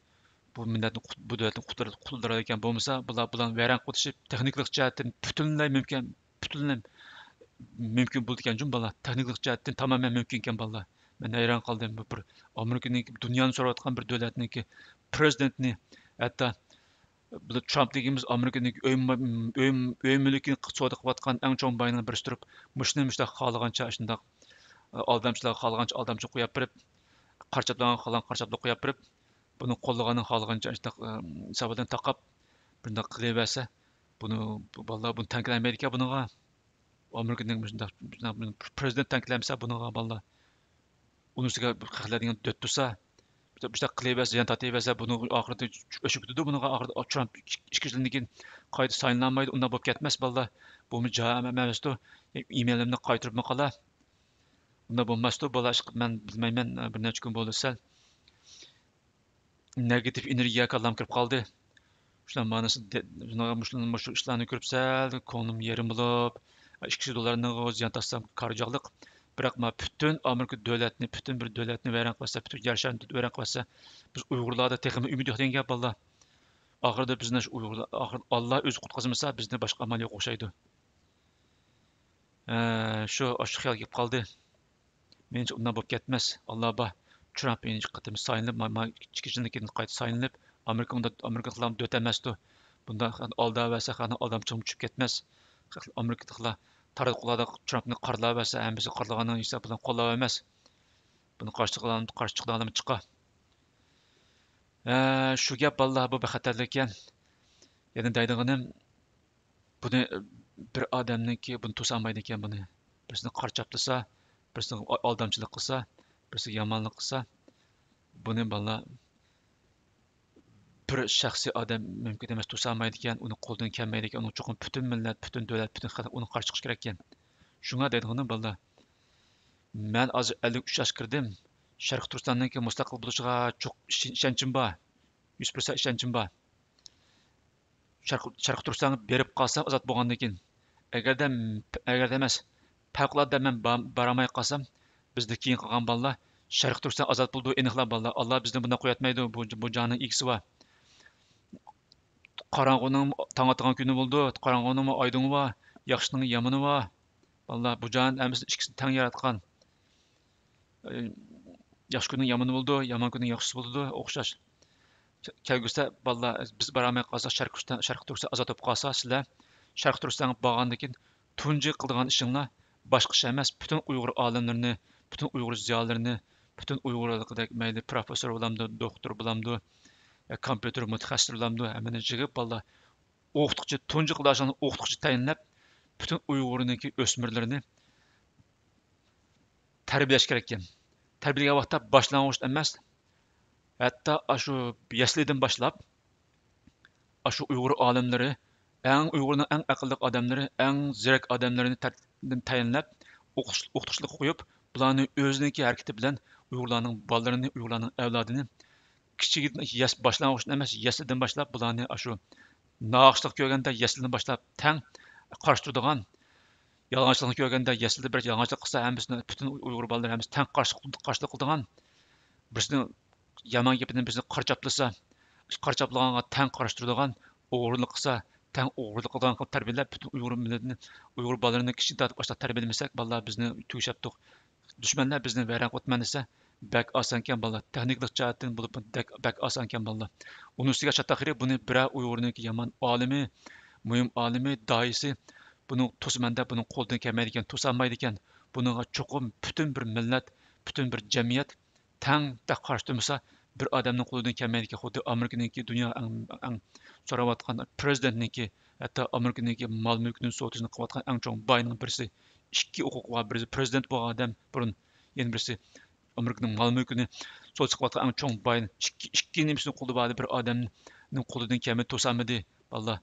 بۇ مىللەتنى قۇت-، بۇ دۆلەتنى قۇتۇلدۇرىدىكەن. بولمىسا، بۇلار، بۇلارنى ۋەيران قىلىشى تېخنىكىلىق جەھەتتىن پۈتۈنلەي مۇمكىن، پۈتۈنلەي مۇمكىن بولىدىكەن جۇمۇ بالىلار. تېخنىكىلىق جەھەتتىن تامامەن مۇمكىنكەن بالىلار. مەن ھەيران قالدىم. بۇ بىر ئامېرىكىنىڭ، دۇنيانى سوراۋاتقان بىر دۆلەتنىڭكى پىرېزىدېنتىنى، ھەتتا بۇ ترامپ دېگىنىمىز ئامېرىكىنىڭ ئۆي، ئۆي، ئۆي مۈلكىنى سودا قىلىۋاتقان ئەڭ چوڭ باينىڭ بىرسى تۇرۇپ، مۇشۇنى مۇشۇنداق خالىغانچە، ئاشۇنداق ئالدامچىلارغا خالىغانچە ئالدامچى قويۇپ بېرىپ، قارا چاپلانغا خالىغان قارا چاپلىق قويۇپ بېرىپ، بۇنى قوللىغاننى خالىغانچە ئاشۇنداق، ئىم، ھېسابىدىن تاقاپ، بۇنداق قىلىۋەرسە، بۇنى، بۇ بالىلار بۇنى تەڭكىلەلمەيدىكەن بۇنىڭغا. ئامېرىكىنىڭ مۇشۇنداق، مۇشۇنداق پىرېزىدېنت تەنقىدلەمسە بۇنىڭغا بالىلار. ئۇنىڭ ئۈستىگە خەقلەر دېگەن دۆت تۇرسا، مۇشۇنداق قىلىۋەرسە، زىيان تارتىۋەرسە، بۇنىڭ ئاخىرىدا ئۆچۈپ كېتىدۇ. بۇنىڭغا ئاخىرىدا ترامپ ئىككى، ئىككى يىلدىن كېيىن قايتا سايلىنالمايدۇ. ئۇنداق بولۇپ كەتمەس بالىلا. بۇمۇ جايى ئەمەستۇ. ئىمېيلىمنى قايتۇرۇپمۇ قالا. ئۇنداق بولماستۇ. بالا ئىشقىلىپ مەن بىلمەيمەن، بىر نەچچە كۈن بولدى سەل. نېگاتىپ ئېنېرگىيە كاللام كىرىپ قالدى. شۇنىڭ مەنىسى، شۇنىڭ، مۇشۇ، مۇشۇ ئىشلارنى كۆرۈپ سەل كۆڭلۈم يېرىم بولۇپ، ئىككى يۈز دوللارنىڭ زىيان تارتسام كارى جىقلىق. بىراق ما پۈتۈن ئامېرىكا دۆلەتنى، پۈتۈن بىر دۆلەتنى ۋەيران قىلىۋەتسە، پۈتۈن يەر شارىنى ۋەيران قىلىۋەتسە، بىز ئۇيغۇرلاردا تېخىمۇ ئۈمىد يوق دېگەن گەپ بالىلار. ئاخىرىدا بىزنى شۇ ئۇيغۇرلار، ئاخىرىدا ئاللا ئۆزى قۇتقۇزمىسا، بىزنى باشقا ئامال يوق ئوخشايدۇ. ئە، شۇ، ئاشۇ خىيال كېلىپ قالدى. مېنىڭچە ئۇنداق بولۇپ كەتمەس. ئاللا بار. ترامپ يەنە ئىككى قېتىم سايلىنىپ، ما-، ما-، ئىككى يىلدىن كېيىن قايتا سايلىنىپ، ئامېرىكا ئۇنداق، ئامېرىكىلىقلار دۆت ئەمەستۇ. بۇنداق ئالداۋەرسە، خەقنى ئالدامچىلىققا چۈشۈپ كەتمەس. ئامېرىكىلىقلار تاراتقۇلاردا ترامپنى قارىلاۋەرسە، ھەممىسى قارىلىغاننىڭ ھېسابى بىلەن قوللاۋەرمەس. بۇنى قارشى چىقىدىغان، قارشى چىقىدىغان ئادەم چىقار. ئە، شۇ گەپ بالىلار، بۇ بىر خەتەرلىك ئىكەن. يەنە دەيدىغىنىم، بۇنى بىر ئادەمنىڭكى بۇنى توسالمايدىكەن بۇنى. بىرسىنى قارا چاپلىسا، بىرسىنى ئا-، ئالدامچىلىق قىلسا، بىرسىگە يامانلىق قىلسا، بۇنى بالىلار بىر شەخسىي ئادەم مۇمكىن ئەمەس، توسالمايدىكەن، ئۇنىڭ قولىدىن كەلمەيدىكەن، ئۇنىڭ چوقۇم پۈتۈن مىللەت، پۈتۈن دۆلەت، پۈتۈن خەلق ئۇنىڭغا قارشى چىقىشى كېرەككەن. شۇڭا دەيدىغىنىم بالىلار، مەن ھازىر ئەللىك ئۈچ ياشقا كىردىم. شەرقىي تۈركىستاننىڭكى مۇستەقىل بولۇشىغا چوق-، ئىشەن-، ئىشەنچىم بار. يۈز پىرسەنت ئىشەنچىم بار. شەرق-، شەرقىي تۈركىستانغا بېرىپ قالسام ئازاد بولغاندىن كېيىن، ئەگەردە، ئەگەردە ئەمەس، پەۋقۇلئاددە مەن بار-، بارالماي قالسام، بىزدىن كېيىن قالغان بالىلار شەرقىي تۈركىستان ئازاد بولىدۇ، ئېنىقلا بالىلار. ئاللا بىزنى بۇنداق قويۇۋەتمەيدۇ، بۇ، بۇ جاھاننىڭ ئىگىسى بار. قاراڭغۇنىڭ تاڭ ئاتىدىغان كۈنى بولىدۇ، قاراڭغۇنىڭمۇ ئايدىڭى بار، ياخشىنىڭ يامىنى بار. بالىلار، بۇ جاھان ھەممىسىنى ئىككىسىنى تەڭ ياراتقان. ئى، ياخشى كۈننىڭ يامىنى بولىدۇ، يامان كۈننىڭ ياخشىسى بولىدۇ، ئوخشاش. كە-، كەلگۈسىدە بالىلار، بىز بارالماي قالساق، شەرقىي تۈركىستان، شەرقىي تۈركىستان ئازاد بولۇپ قالسا، سىلەر شەرقىي تۈركىستانغا بارغاندىن كېيىن تۇنجى قىلىدىغان ئىشىڭلار باشقا ئىش ئەمەس، پۈتۈن ئۇيغۇر ئالىملىرىنى، پۈتۈن ئۇيغۇر زىيالىيلىرىنى، پۈتۈن ئۇيغۇرلۇقىدەك مەيلى پروفېسسور بولامدۇ، دوكتور بولامدۇ، يا كومپيۇتېر مۇتەخەسسىسى بولامدۇ، ھەممىنى يىغىپ، بالىلار ئوقۇتقۇچى، تۇنجى قىلىدىغان ئوقۇتقۇچى تەيىنلەپ، پۈتۈن ئۇيغۇرنىڭكى ئۆسمۈرلىرىنى تەربىيەلەش كېرەككەن. تەربىيەلىگەن ۋاقىتتا باشلانغۇچ ئەمەس، ھەتتا ئاشۇ يەسلىدىن باشلاپ، ئاشۇ ئۇيغۇر ئالىملىرى، ئەڭ ئۇيغۇرنىڭ ئەڭ ئەقىللىق ئادەملىرى، ئەڭ زېرەك ئادەملىرىنى تەر-، تەيىنلەپ، ئوقۇتۇش-، ئوقۇتقۇچىلىققا قويۇپ، بۇلارنى ئۆزىنىڭكى ھەرىكىتى بىلەن ئۇيغۇرلارنىڭ بالىلىرىنى، ئۇيغۇرلارنىڭ ئەۋلادىنى كىچىكىدىن يەس-، باشلانغۇچتىن ئەمەس، يەسلىدىن باشلاپ بۇلارنى ئاشۇ ناخشىلىق كۆرگەندە يەسلىدىن باشلاپ تەڭ قارشى تۇرىدىغان، يالىڭاچلىقنى كۆرگەندە يەسلىدە بىر يالىڭاچلىق قىلسا ھەممىسىنى، پۈتۈن ئۇيغۇر بالىلىرى ھەممىسى تەڭ قارشى، قارشىلىق قىلىدىغان، بىرسىنىڭ يامان گېپىدىن بىرسىنى قارا چاپلىسا، قارا چاپلىغانغا تەڭ قارشى تۇرىدىغان، ئوغرىلىق قىلسا تەڭ ئوغرىلىق قىلىدىغان قىلىپ تەربىيەلەپ، پۈتۈن ئۇيغۇر مىللىتىنى، ئۇيغۇر بالىلىرىنى كىچىكتىن تارتىپ ئاشۇنداق تەربىيەلىمىسەك، بالىلار بىزنى تۈگىشەپتۇق. دۈشمەنلەر بىزنى ۋەيران قىلىۋاتىمەن دېسە، بەك ئاسانكەن بالىلار. تېخنىكىلىق جەھەتتىن بولۇپ بەك، بەك ئاسانكەن بالىلار. ئۇنىڭ ئۈستىگە چاتاق يېرى بۇنى بىرەر ئۇيغۇرنىڭكى يامان ئالىمى، مۇھىم ئالىمى، داھىيسى بۇنى توسىمەن دەپ بۇنىڭ قولىدىن كەلمەيدىكەن، توسالمايدىكەن. بۇنىڭغا چوقۇم پۈتۈن بىر مىللەت، پۈتۈن بىر جەمئىيەت تەڭ، تەڭ قارشى تۇرمىسا، بىر ئادەمنىڭ قولىدىن كەلمەيدىكەن. خۇددى ئامېرىكىنىڭكى دۇنيا ئەڭ، ئەڭ سوراۋاتقان پىرېزىدېنتنىڭكى، ھەتتا ئامېرىكىنىڭكى مال مۈلكىنى سودىسىنى قىلىۋاتقان ئەڭ چوڭ باينىڭ بىرسى، ئىككى ھوقۇقى بار، بىرسى پىرېزىدېنت بولغان ئادەم بۇرۇن، يەنە بىرسى ئامېرىكىنىڭ مال مۈلكىنى سودىسى قىلىۋاتقان ئەڭ چوڭ باي، ئىككى، ئىككى نېمىسىنى قولىدا بار بىر ئادەمنىڭ قولىدىن كەلمەي توسالمىدى، بالىلار.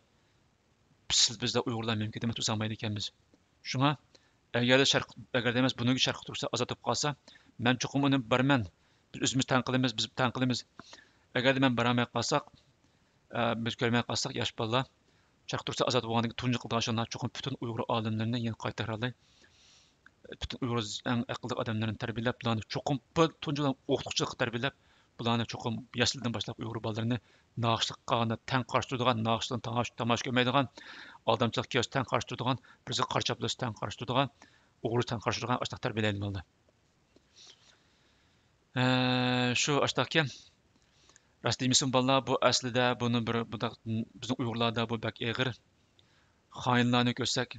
سىز بىزدە ئۇيغۇرلار مۇمكىن دېمەي توسالمايدىكەنمىز. شۇڭا ئەگەردە شەرق، ئەگەردە ئەمەس بۇنىڭكى شەرقىي تۈركىستان ئازاد بولۇپ قالسا، مەن چوقۇم ئۇنى بارىمەن. بىز ئۆزىمىز تەڭ قىلىمىز، بىز تەڭ قىلىمىز. ئەگەردە مەن بارالماي قالساق، ئە، بىز كۆرمەي قالساق، ياش بالىلار، شەرقىي تۈركىستان ئازاد بولغاندىن كېيىن تۇنجى قىلىدىغان ئىشىڭلار چوقۇم پۈتۈن ئۇيغۇر ئالىملىرىنى يەنە قايتا تەكرارلاي. پۈتۈن ئۇيغۇر ئەڭ ئەقىللىق ئادەملىرىنى تەربىيەلەپ، بۇلارنى چوقۇم بىر تۇنجىدىن ئوقۇتقۇچىلىققا تەربىيەلەپ، بۇلارنى چوقۇم يەسلىدىن باشلاپ ئۇيغۇر بالىلىرىنى ناخشىلىققا قالغاندا تەڭ قارشى تۇرىدىغان، ناخشىلىقنى تاماشا، تاماشا كۆرمەيدىغان، ئالدامچىلىق كەلسە تەڭ قارشى تۇرىدىغان، بىرسى قارا چاپلىسا تەڭ قارشى تۇرىدىغان، ئوغرىنى تەڭ قارشى تۇرىدىغان ئاشۇنداق تەربىيەلەيلى بالىلار. ھە، شۇ ئاشۇنداقكەن. راست دېمىسىمۇ بالىلار، بۇ ئەسلىدە بۇنى بىر، بۇنداق بىزنىڭ ئۇيغۇرلاردا بۇ بەك ئېغىر. خائىنلارنى كۆرسەك،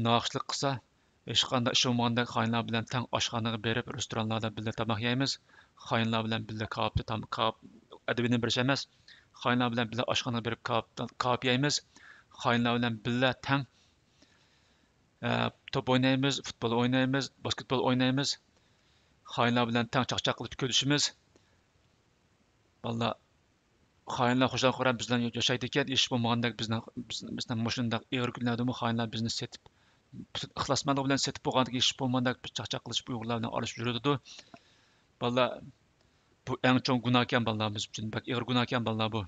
ناخشىلىق قىلسا، ھېچقانداق ئىش بولمىغاندەك خائىنلار بىلەن تەڭ ئاشخانىغا بېرىپ، رېستورانلاردا بىللە تاماق يەيمىز. خائىنلار بىلەن بىللە كاۋاپتا تام-، كاۋاپ ئەدىبىنى بېرىش ئەمەس. خائىنلار بىلەن بىللە ئاشخانىغا بېرىپ كاۋاپ، كاۋاپ يەيمىز. خائىنلار بىلەن بىللە تەڭ، ئە، توپ ئوينايمىز، فۇتبول ئوينايمىز، باسكېتبول ئوينايمىز. خائىنلار بىلەن تەڭ چاقچاق قىلىپ كۈلۈشىمىز. بالىلار، خائىنلار خۇشال-خۇرام بىز بىلەن ياشايدىكەن، ھېچ بولمىغاندەك بىزنىڭ، بىز، بىزنىڭ مۇشۇنداق ئېغىر كۈنلەردىمۇ خائىنلار بىزنى سېتىپ، پۈتۈن ئىخلاسمەنلىك بىلەن سېتىپ بولغاندىكىن ھېچ بولمىغاندەك بىز چاقچاق قىلىشىپ ئۇيغۇرلار بىلەن ئارىلىشىپ يۈرىدۇ. بالىلار، بۇ ئەڭ چوڭ گۇناھكەن بالىلار، بىز ئۈچۈن بەك ئېغىر گۇناھكەن بالىلار بۇ.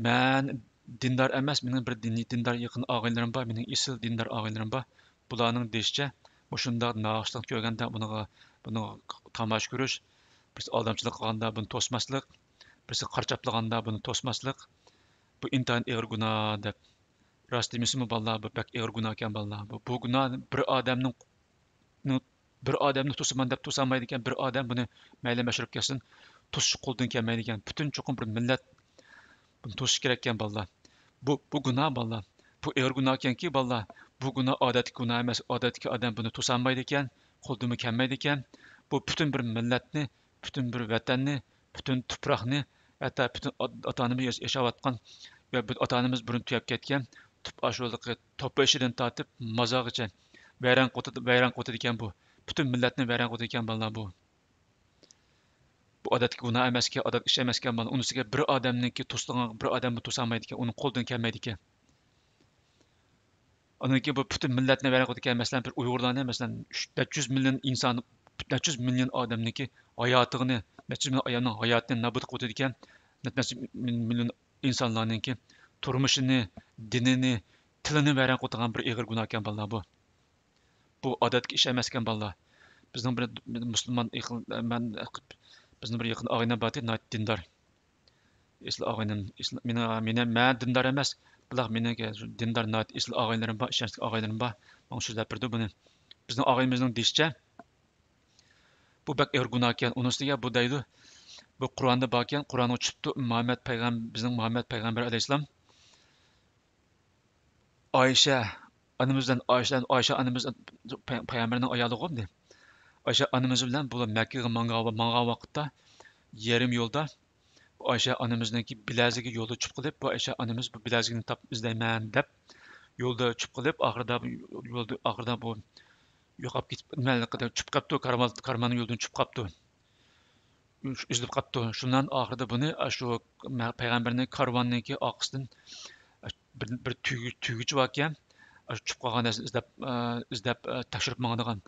مەن دىندار ئەمەس، مېنىڭ بىر دىنىي، دىندار يېقىن ئاغىنىلىرىم بار، مېنىڭ ئېسىل دىندار ئاغىنىلىرىم بار. بۇلارنىڭ دېيىشىچە، مۇشۇنداق ناخشىلىق كۆرگەندە بۇنىڭغا، بۇنىڭغا تاماشا كۆرۈش، بىرسى ئالدامچىلىق قىلغاندا بۇنى توسماسلىق، بىرسى قارا چاپلىغاندا بۇنى توسماسلىق، بۇ ئىنتايىن ئېغىر گۇناھ دەپ. راست دېمىسىمۇ بالىلار، بۇ بەك ئېغىر گۇناھكەن بالىلار. بۇ، بۇ گۇناھ بىر ئادەمنىڭ، بىر ئادەمنى توسىمەن دەپ توسالمايدىكەن، بىر ئادەم بۇنى مەيلى مەشرەپ كەلسۇن، توسۇش قولىدىن كەلمەيدىكەن. پۈتۈن چوقۇم بىر مىللەت بۇنى توسۇش كېرەككەن بالىلار. بۇ، بۇ گۇناھ بالىلار. بۇ ئېغىر گۇناھكەنكى بالىلار. بۇ گۇناھ ئادەتتىكى گۇناھ ئەمەس. ئادەتتىكى ئادەم بۇنى توسالمايدىكەن، قولىدىنمۇ كەلمەيدىكەن. بۇ پۈتۈن بىر مىللەتنى، پۈتۈن بىر ۋەتەننى، ھەتتا پۈتۈن ئات-، ئاتا-ئانىمىز ياش-، ياشاۋاتقان ۋە بۇ ئاتا-ئانىمىز بۇرۇن تۈگەپ كەتكەن تۈپ ئاشۇلىقى توپا ئىشىدىن تارتىپ مازارغىچە ۋەيران قىلىۋېتىدۇ-، ۋەيران قىلىۋېتىدىكەن بۇ. پۈتۈن مىللەتنى ۋەيران قىلىۋېتىدىكەن بالىلار بۇ. بۇ ئادەتتىكى گۇناھ ئەمەسكەن، ئادەتتىكى ئىش ئەمەسكەن. مانا ئۇنىسىگە بىر ئادەمنىڭكى توسىدىغان، بىر ئادەممۇ توسالمايدىكەن، ئۇنىڭ قولىدىن كەلمەيدىكەن. ئاندىن كېيىن بۇ پۈتۈن مىللەتنى ۋەيران قىلىدىكەن. مەسىلەن، بىر ئۇيغۇرلارنى، مەسىلەن، ئۈچ، نەچچە يۈز مىليون ئىنسان، نەچچە يۈز مىليون ئادەمنىڭكى ھاياتىنى، نەچچە يۈز مىليون ئادەمنىڭ ھاياتىنى نابۇت قىلىۋېتىدىكەن. نەچچە يۈز مىليون ئىنسانلارنىڭكى تۇرمۇشىنى، دىنىنى، تىلىنى ۋەيران قىلىدىغان بىر ئېغىر گۇناھكەن، بالىلار، بۇ. بۇ ئادەتتىكى ئىش ئەمەسكەن، بالىلار. بىزنىڭ بىر مۇسۇلمان ئېقىل-، مەن، بىزنىڭ بىر يېقىن ئاغىنەم بارتى، ناھايىتى دىندار. ئېسىل ئاغىنەم، ئېسىل، مېنىڭ، مېنى، مەن دىندار ئەمەس، بىراق مېنىڭ دىندار، ناھايىتى ئېسىل ئاغىنىلىرىم بار، ئىشەنچلىك ئاغىنىلىرىم بار. ماڭا سۆزلەپ بېرىدۇ بۇنى. بىزنىڭ ئاغىنىمىزنىڭ دېيىشىچە، بۇ بەك ئېغىر گۇناھكەن. ئۇنىڭ ئۈستىگە بۇ دەيدۇ، بۇ قۇرئاندا باركەن، قۇرئانغا چۈشۈپتۇ، مۇھەممەد پەيغەم-، بىزنىڭ مۇھەممەد پەيغەمبەر ئەلەيھىسسالام ئايشە ئانىمىز بىلەن، ئايشە، ئايشە ئانىمىز پەي-، پەيغەمبەرنىڭ ئايالىغۇ ئەمدى. ئايشە ئانىمىز بىلەن بۇلار مەككىگە ماڭغان، ماڭغان ۋاقىتتا يېرىم يولدا بۇ ئايشە ئانىمىزنىڭكى بىلەزىكى يولدا چۈشۈپ قېلىپ، بۇ ئايشە ئانىمىز بۇ بىلەزىكنى تاپ ئىزدەيمەن دەپ يولدا چۈشۈپ قېلىپ، ئاخىرىدا بۇ يولدا، ئاخىرىدا بۇ يوقاپ كېتىپ، نېمىلىقىدە چۈشۈپ قاپتۇ، كارۋان، كارۋان يولدىن چۈشۈپ قاپتۇ. ئۈزۈلۈپ قاپتۇ. شۇنىڭ ئاخىرىدا بۇنى، ئاشۇ مە-، پەيغەمبەرنىڭ كارۋاننىڭكى ئارقىسىدىن، بىر، بىر تۈگۈ-، تۈگۈچى باركەن، ئاشۇ چۈشۈپ قالغان نەرسىنى ئىزدەپ، ئىزدەپ، تەكشۈرۈپ ماڭىدىغان.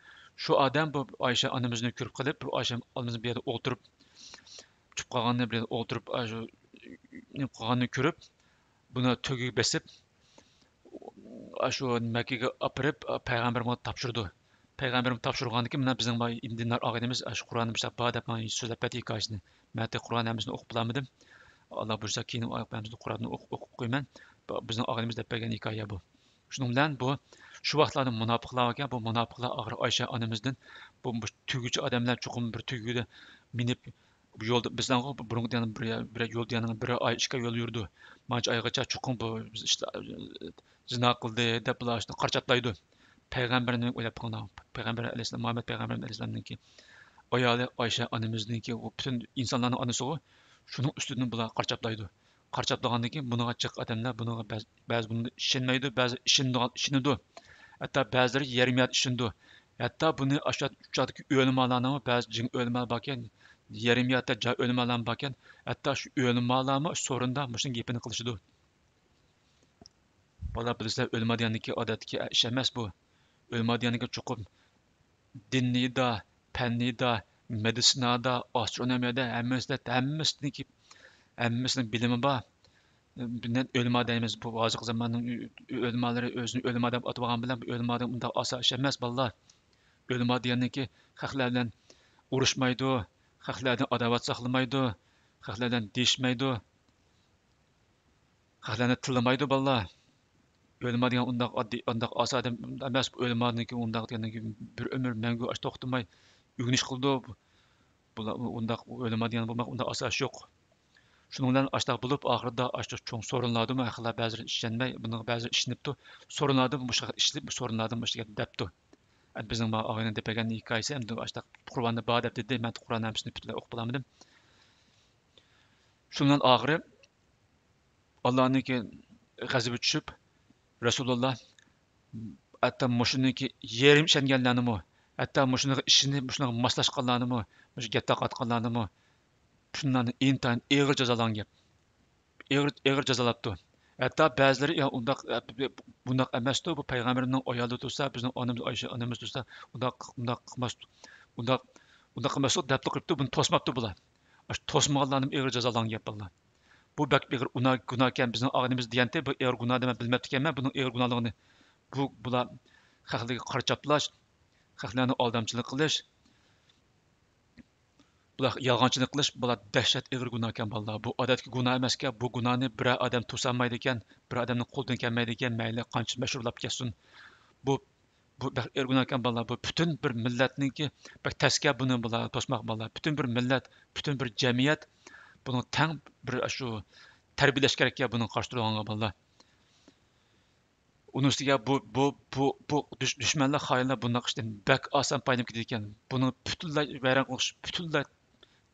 شۇ ئادەم بۇ ئايشە ئانىمىزنى كۆرۈپ قېلىپ، بۇ ئايشە ئانىمىز بۇ يەردە ئولتۇرۇپ، چۈشۈپ قالغاننى بۇ يەردە ئولتۇرۇپ، ئاشۇ نېمە قىلغاننى كۆرۈپ، بۇنى تۆگىگە بېسىپ، ئاشۇ مەككىگە ئاپىرىپ، پەيغەمبەرگە تاپشۇرىدۇ. پەيغەمبەرگە تاپشۇرغاندىن كېيىن، مانا بىزنىڭ بار دىندار ئاغىنىمىز، ئاشۇ قۇرئاننى مۇشۇنداق بار دەپ ماڭا سۆزلەپ بەردى ھېكايىسىنى. مەن تېخى قۇرئان ھەممىسىنى ئوقۇپ بولالمىدىم. ئاللا بۇيرۇسا، كېيىن ئايەت ھەممىسىنى قۇرئاندىن ئوقۇپ، ئوقۇپ قويىمەن. بۇ بىزنىڭ ئاغىنىمىز دەپ بەرگەن ھېكايە بۇ. شۇنىڭ بىلەن بۇ، شۇ ۋاقىتلاردا مۇناپىقلار باركەن، بۇ مۇناپىقلار ئاخىرى ئايشە ئانىمىزدىن، بۇ، بۇ تۈگۈچى ئادەملەر چوقۇم بىر تۈگىدە مىنىپ، بۇ يولدا بىزنىڭغۇ بۇرۇنقى دېگەن بىر، بىر يول دېگەن بىر ئاي، ئىككى ئاي يول يۈرىدۇ. مانچە ئايغىچە چوقۇم بۇ ئىشتا زىنا قىلدى دەپ بۇلار ئىشتىن قارا چاپلايدۇ. پەيغەمبەرنى ئويلاپ بېقىڭلار. پەيغەمبەر ئەلەيھىسسالام، مۇھەممەد پەيغەمبەرنىڭ ئەلەيھىسسالامنىڭكى ئايالى ئايشە ئانىمىزنىڭكى، ئۇ پۈتۈن ئىنسانلارنىڭ ئانىسىغۇ، شۇنىڭ ئۈستىدىن بۇلار قارا چاپلايدۇ. قارا چاپلىغاندىن كېيىن بۇنىڭغا جىق ئادەملەر، بۇنىڭغا بەز-، بەزى بۇنى ئىشەنمەيدۇ، بەزى ئىشىنىدىغان، ئىشىنىدۇ. ھەتتا بەزىلىرى يېرىم يارتى ئىشىنىدۇ. ھەتتا بۇنى ئاشۇ چاغدىكى ئۆلىمالارنىڭ بەزى جىڭ ئۆلىمالار باركەن، يېرىم يارتى جاھىل ئۆلىمالارمۇ باركەن. ھەتتا شۇ ئۆلىمالارمۇ سورۇندا مۇشۇنىڭ گېپىنى قىلىشىدۇ. بالىلار، بىلىسىلەر، ئۆلىما دېگەندىكى ئادەتتىكى ئىش ئەمەس بۇ. ئۆلىما دېگەندىكى چوقۇم دىنىيدا، پەننىيدا، مېدىتسىنادا، ئاسترونومىيەدە ھەممىسىدە، ھەممىسىنىڭكى، ھەممىسىنىڭ بىلىمى بار. بۇنى ئۆلىما دەيمىز. بۇ ھازىرقى زاماننىڭ ئۆ-، ئۆلىمالىرى ئۆزىنى ئۆلىما دەپ ئاتىۋالغان بىلەن بۇ ئۆلىما دېگەن ئۇنداق ئاسان ئىش ئەمەس، بالىلار. ئۆلىما دېگەننىڭكى خەقلەر بىلەن ئۇرۇشمايدۇ، خەقلەر بىلەن ئاداۋەت ساقلىمايدۇ، خەقلەر بىلەن دېيىشمەيدۇ. خەقلەرنى تىللىمايدۇ بالىلار. ئۆلىما دېگەن ئۇنداق ئاددىي، ئۇنداق ئاسان ئادەم ئەمەس. ئۆلىمانىڭكى ئۇنداق دېگەندىن كېيىن بىر ئۆمۈر مەڭگۈ ئاش توختىماي ئۆگىنىش قىلىدۇ. بۇلار ئۇنداق ئۆلىما دېگەن بولماق ئۇنداق ئاساس يوق. شۇنىڭ بىلەن ئاشتاق بولۇپ، ئاخىرىدا ئاشتاق چوڭ سورۇنلاردىمۇ ھەقلا بەزىلىرى ئىشەنمەي، بۇنىڭغا بەزىلىرى ئىشىنىپتۇ. سورۇنلاردىمۇ مۇشۇ خىل ئىشلىپ، سورۇنلاردىمۇ مۇشۇ دەپتۇ. ئەمدى بىزنىڭ ما ئاغىنە دەپ بەرگەن ھېكايىسى ئەمدى ئاشتاق قۇرئاندا بار دەپ دېدى. مەن قۇرئان ھەممىسىنى پۈتۈنلەي ئوقۇپ بولالمىدىم. شۇنىڭ ئاخىرى ئاللانىڭكى غەزىپى چۈشۈپ، رەسۇلۇللا ھەتتا مۇشۇنىڭكى يېرىم ئىشەنگەنلەرنىمۇ، ھەتتا مۇشۇنىڭغا ئىشىنىپ، مۇشۇنىڭغا ماسلاشقانلارنىمۇ، مۇشۇ گەپ تارقاتقانلارنىمۇ شۇنداق ئىنتايىن ئېغىر جازالىغان گەپ. ئېغىر، ئېغىر جازالاپتۇ. ھەتتا بەزىلىرى، يا ئۇنداق، بۇنداق ئەمەستۇ، بۇ پەيغەمبىرىمنىڭ ئايالى تۇرسا، بىزنىڭ ئانىمىز ئايشە ئانىمىز تۇرسا، ئۇنداق، ئۇنداق قىلماس، ئۇنداق، ئۇنداق قىلماستۇق دەپلا قويۇپتۇ، بۇنى توسماپتۇ بۇلار. ئاشۇ توسمىغانلارنىمۇ ئېغىر جازالىغان گەپ بالىلار. بۇ بەك ئېغىر ئۇنا-، گۇناھكەن، بىزنىڭ ئاغىنىمىز دېگەنتى، بۇ ئېغىر گۇناھ دەپ مەن بىلمەپتىكەنمەن بۇنىڭ ئېغىر گۇناھلىقىنى. بۇ، بۇلار خەقلەرگە قارا چاپلاش، خەقلەرنى ئالدامچىلىق قىلىش، بۇلار يالغانچىلىق قىلىش، بۇلار دەھشەت ئېغىر گۇناھكەن بالىلار. بۇ ئادەتتىكى گۇناھ ئەمەسكەن. بۇ گۇناھنى بىرەر ئادەم توسالمايدىكەن، بىر ئادەمنىڭ قولىدىن كەلمەيدىكەن، مەيلى قانچە مەشھۇرلاپ كەتسۇن. بۇ، بۇ بەك ئېغىر گۇناھكەن بالىلار. بۇ پۈتۈن بىر مىللەتنىڭكى، بەك تەسكە بۇنى بالىلار توسماق بالىلار. پۈتۈن بىر مىللەت، پۈتۈن بىر جەمئىيەت بۇنىڭ تەڭ بىر شۇ تەربىيەلەش كېرەككەن بۇنىڭغا قارشى تۇرىدىغانغا بالىلار. ئۇنىڭ ئۈستىگە بۇ، بۇ، بۇ، بۇ دۈش-، دۈشمەنلەر، خائىنلار بۇنداق ئىشتىن بەك ئاسان پايدىلىنىپ كېتىدىكەن. بۇنى پۈتۈنلەي ۋەيران قىلىش، پۈتۈنلەي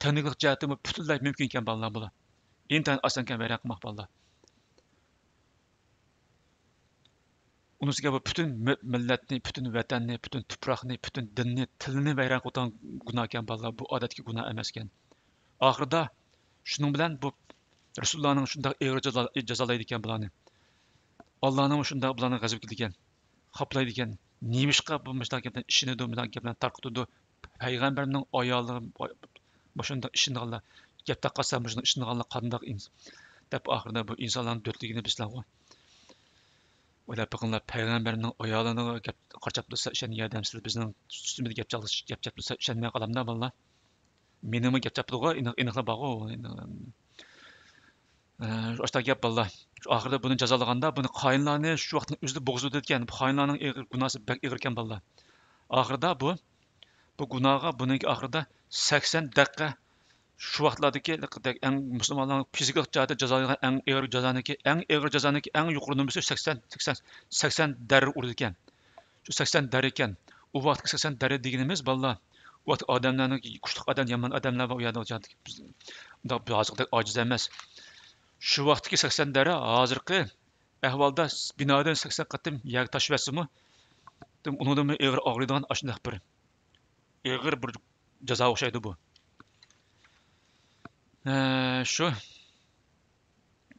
تېخنىكىلىق جەھەتتىنمۇ پۈتۈنلەي مۇمكىنكەن بالىلار بۇلار. ئىنتايىن ئاسانكەن ۋەيران قىلماق بالىلار. ئۇنىڭ ئۈستىگە بۇ پۈتۈن مىللەتنى، پۈتۈن ۋەتەننى، پۈتۈن تۇپراقنى، پۈتۈن دىننى، تىلنى ۋەيران قىلىدىغان گۇناھكەن بالىلار. بۇ ئادەتتىكى گۇناھ ئەمەسكەن. ئاخىرىدا شۇنىڭ بىلەن بۇ رەسۇلۇللانىڭ شۇنداق ئېغىر جازا-، جازالايدىكەن بۇلارنى. ئاللانىڭمۇ شۇنداق بۇلارنىڭ غەزىپى كېلىدىكەن، خاپىلايدىكەن. نېمىشقا بۇ مۇشۇنداق گەپلەرنى ئىشىنىدۇ، مۇشۇنداق گەپلەرنى تارقىتىدۇ؟ پەيغەمبەرنىڭ ئايالى مۇشۇنداق ئىشىنىدىغانلار، گەپ تارقاتسا مۇشۇنداق ئىشىنىدىغانلار قانداق ئىنس-، دەپ ئاخىرىدا بۇ ئىنسانلارنىڭ دۆتلۈكىنى بىلىسىلەرغۇ. ئويلاپ بېقىڭلار، پەيغەمبەرنىڭ ئايالىنىغا گەپ قارا چاپلىسا ئىشەنگەن ئادەم سىلەر بىزنىڭ ئۈستىمىزدە گەپ چاپلىسا، گەپ چاپلىسا ئىشەنمەي قالامدا بالىلار. مېنىڭمۇ گەپ چاپلىدىغۇ، ئېنىق، ئېنىقلا بارغۇ. ئە، شۇ ئاشتا گەپ بالىلار. شۇ ئاخىرىدا بۇنى جازالىغاندا، بۇنى خائىنلارنى شۇ ۋاقىتنىڭ ئۆزىدە بوغۇزلىدىكەن. بۇ خائىنلارنىڭ ئېغىر گۇناھسى بەك ئېغىركەن بالىلار. ئاخىرىدا بۇ، بۇ گۇناھغا بۇنىڭكى ئاخىرىدا سەكسەن دەققە، شۇ ۋاقىتلاردىكى ئەڭ مۇسۇلمانلارنىڭ فىزىكىلىق جەھەتتە جازالايدىغان ئەڭ ئېغىر جازانىكى، ئەڭ ئېغىر جازانىكى ئەڭ يۇقىرى نومۇرى سەكسەن، سەكسەن، سەكسەن دەررە ئۇرىدىكەن. شۇ سەكسەن دەررە ئىكەن. ئۇ ۋاقىتتىكى سەكسەن دەررە دېگىنىمىز بالىلار، ئۇ ۋاقىت ئادەملەرنىڭ، كۈچلۈك ئادەم، يامان ئادەملەر بار ئۇ يەردە، ئۇ جايدىكى بىز ئۇنداق ھازىرقىدەك ئاجىز ئەمەس. شۇ ۋاقىتتىكى سەكسەن دەررە ھازىرقى ئەھۋالدا بىنادىن سەكسەن قېتىم يەرگە تاشلىۋەتسىمۇ، ئۇنىڭدىنمۇ ئېغىر ئاغرىيدىغان ئاشۇنداق بىر ئېغىر بىر جازا ئوخشايدۇ بۇ. ھە، شۇ.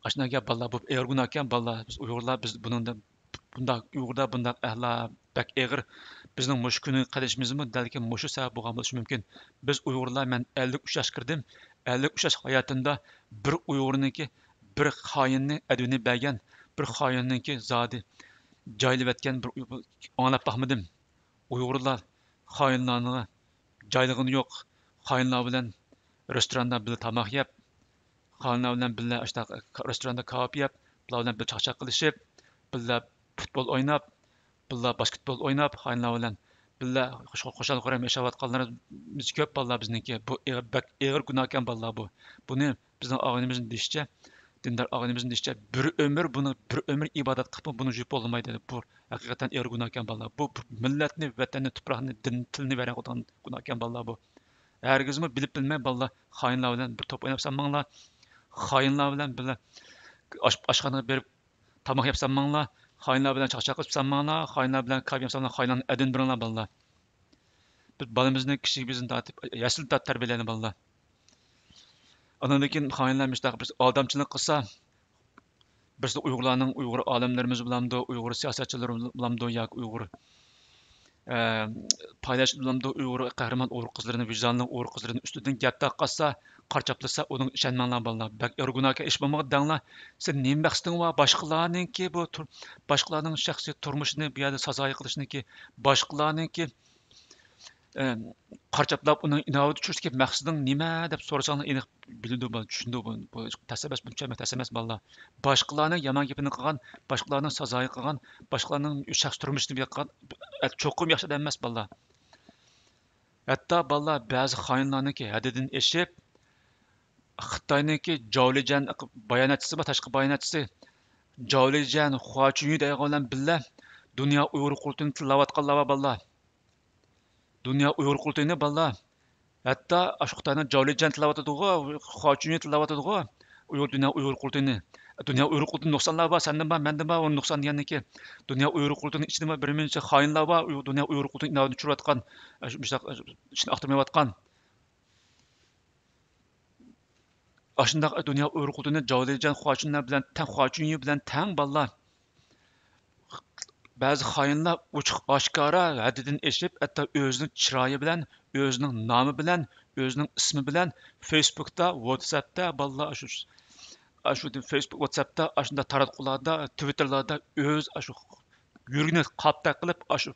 ئاشۇنداق گەپ بالىلار، بۇ ئېغىر گۇناھكەن بالىلار. بىز ئۇيغۇرلار، بىز بۇنىڭدا، بۇنداق ئۇيغۇردا بۇنداق ئەھلا بەك ئېغىر. بىزنىڭ مۇشۇ كۈنگە قېلىشىمىزمۇ بەلكىم مۇشۇ سەۋەب بولغان بولۇشى مۇمكىن. بىز ئۇيغۇرلار، مەن ئەللىك ئۈچ ياشقا كىردىم. ئەللىك ئۈچ ياش ھاياتىمدا بىر ئۇيغۇرنىڭكى، بىر خائىننى ئەدىۋىنى بەرگەن، بىر خائىننىڭكى زادى جايلىۋەتكەن بىر ئۇيغۇر ئاڭلاپ باقمىدىم. ئۇيغۇرلار خائىنلارنى جايلىغىنى يوق. خائىنلار بىلەن رېستوراندا بىللە تاماق يەپ، خائىنلار بىلەن بىللە ئاشۇنداق رېستوراندا كاۋاپ يەپ، بۇلار بىلەن بىللە چاقچاق قىلىشىپ، بىللە پۇتبول ئويناپ، بىللە باسكېتبول ئويناپ، خائىنلار بىلەن بىللە خۇش-، خۇشال-خۇرام ياشاۋاتقانلىرىمىز كۆپ بالىلار بىزنىڭكى. بۇ ئېغىر، بەك ئېغىر گۇناھكەن بالىلار بۇ. بۇنى بىزنىڭ ئاغىنىمىزنىڭ دېيىشىچە، دىندار ئاغىنىمىزنىڭ دېيىشىچە، بىر ئۆمۈر بۇنى، بىر ئۆمۈر ئىبادەت قىلىپمۇ بۇنى يۇيۇپ بولمايدۇ. بۇ ھەقىقەتەن ئېغىر گۇناھكەن بالىلار. بۇ، بۇ مىللەتنى، ۋەتەننى، تۇپراقنى، دىن، تىلنى ۋەيران قىلىدىغان گۇناھكەن بالىلار بۇ. ھەرگىزمۇ بىلىپ بىلمەي بالىلار خائىنلار بىلەن بىر توپ ئويناپ سالماڭلار. خائىنلار بىلەن بىللە ئاش-، ئاشخانىغا بېرىپ تاماق يەپ سالماڭلار. خائىنلار بىلەن چاقچاق قىلىپ سالماڭلار. خائىنلار بىلەن كاۋاپ يەپ سالماڭلار. خائىنلارنى ئەدىن بېرىڭلار بالىلار. بىز بالىمىزنى كىچىكىمىزدىن تارتىپ، يەسلىدىن تارتىپ تەربىيەلەيلى بالىلار. ئاندىن كېيىن خائىنلار مۇشۇنداق بىر ئالدامچىلىق قىلسا، بىرسى ئۇيغۇرلارنىڭ، ئۇيغۇر ئالىملىرىمىز بولامدۇ، ئۇيغۇر سىياسەتچىلىرى بولامدۇ ياكى ئۇيغۇر، ئە، پايدىلانغۇچى بولامدۇ، ئۇيغۇر قەھرىمان ئۇيغۇر قىزلىرىنى، ۋىجدانلىق ئۇيغۇر قىزلىرىنى ئۈستىدىن گەپ تارقاتسا، قارا چاپلىسا، ئۇنىڭغا ئىشەنمەڭلار بالىلار. بەك ئېغىر گۇناھكەن ئىش بولمىغۇ دەڭلار. سېنىڭ نېمە مەقسىتىڭ بار؟ باشقىلارنىڭكى بۇ تۇر-، باشقىلارنىڭ شەخسىي تۇرمۇشىنى بۇ يەردە سازايى قىلىشنىڭكى، باشقىلارنىڭكى ئە، قارا چاپلاپ ئۇنىڭ ئىناۋىتى چۈشۈرۈشتىكى مەقسىتىڭ نېمە دەپ سورىساڭلار ئېنىق بىلىدۇ، بۇ، چۈشىنىدۇ. بۇ، بۇ تەس ئەمەس، بۇنى چۈشەنمەك تەس ئەمەس، بالىلار. باشقىلارنىڭ يامان گېپىنى قىلغان، باشقىلارنىڭ سازايى قىلغان، باشقىلارنىڭ شەخسىي تۇرمۇشىنى بۇ ياققا، ئە، چوقۇم ياخشى ئادەم ئەمەس، بالىلار. ھەتتا بالىلار بەزى خائىنلارنىڭكى ھەددىدىن ئېشىپ، خىتاينىڭكى جاۋلىجيەن باياناتچىسى بار، تاشقى باياناتچىسى. جاۋلىجيەن خۇاچۈنيۈ دەيدىغان بىلەن بىللە دۇنيا ئۇيغۇر قۇرۇلتىيىنى تىللاۋاتقانلار بار، بالىلار. دۇنيا ئۇيغۇر قۇرۇلتىيىنى بالىلار. ھەتتا ئاشۇ خىتاينىڭ جاۋلىجيەن تىللاۋاتىدىغۇ، خۇاچۈنيۈ تىللاۋاتىدىغۇ. ئۇيغۇر، دۇنيا ئۇيغۇر قۇرۇلتىيىنى. دۇنيا ئۇيغۇر قۇرۇلتىيىنىڭ نۇقسانلار بار، سەندىن بار، مەندىن بار، ئۇ نۇقسان دېگەندىكى. دۇنيا ئۇيغۇر قۇرۇلتىيىنىڭ ئىچىدىمۇ بىر مۇنچە خائىنلار بار، ئۇيغۇر، دۇنيا ئۇيغۇر قۇرۇلتىيىنىڭ ئىناۋىتىنى چۈشۈرۈۋاتقان، ئىشىنى ئاختۇرمايۋاتقان. ئاشۇنداق دۇنيا ئۇيغۇر قۇرۇلتىيىنى جاۋلىجيەن خۇاچۈنلەر بىلەن تەڭ، خۇاچۈنيۈ بىلەن تەڭ بالىلار. بەزى خائىنلار ئوچۇق ئاشكارا ھەددىدىن ئېشىپ، ھەتتا ئۆزىنىڭ چىرايى بىلەن، ئۆزىنىڭ نامى بىلەن، ئۆزىنىڭ ئىسمى بىلەن فېيسبۇكتا، ۋاتساپتا بالىلار ئاشۇ، ئاشۇ فېيسبۇك، ۋاتساپتا، ئاشۇنداق تاراتقۇلاردا، تىۋىتتېرلاردا ئۆز ئاشۇ يۈرىكىنى قاپتەك قىلىپ، ئاشۇ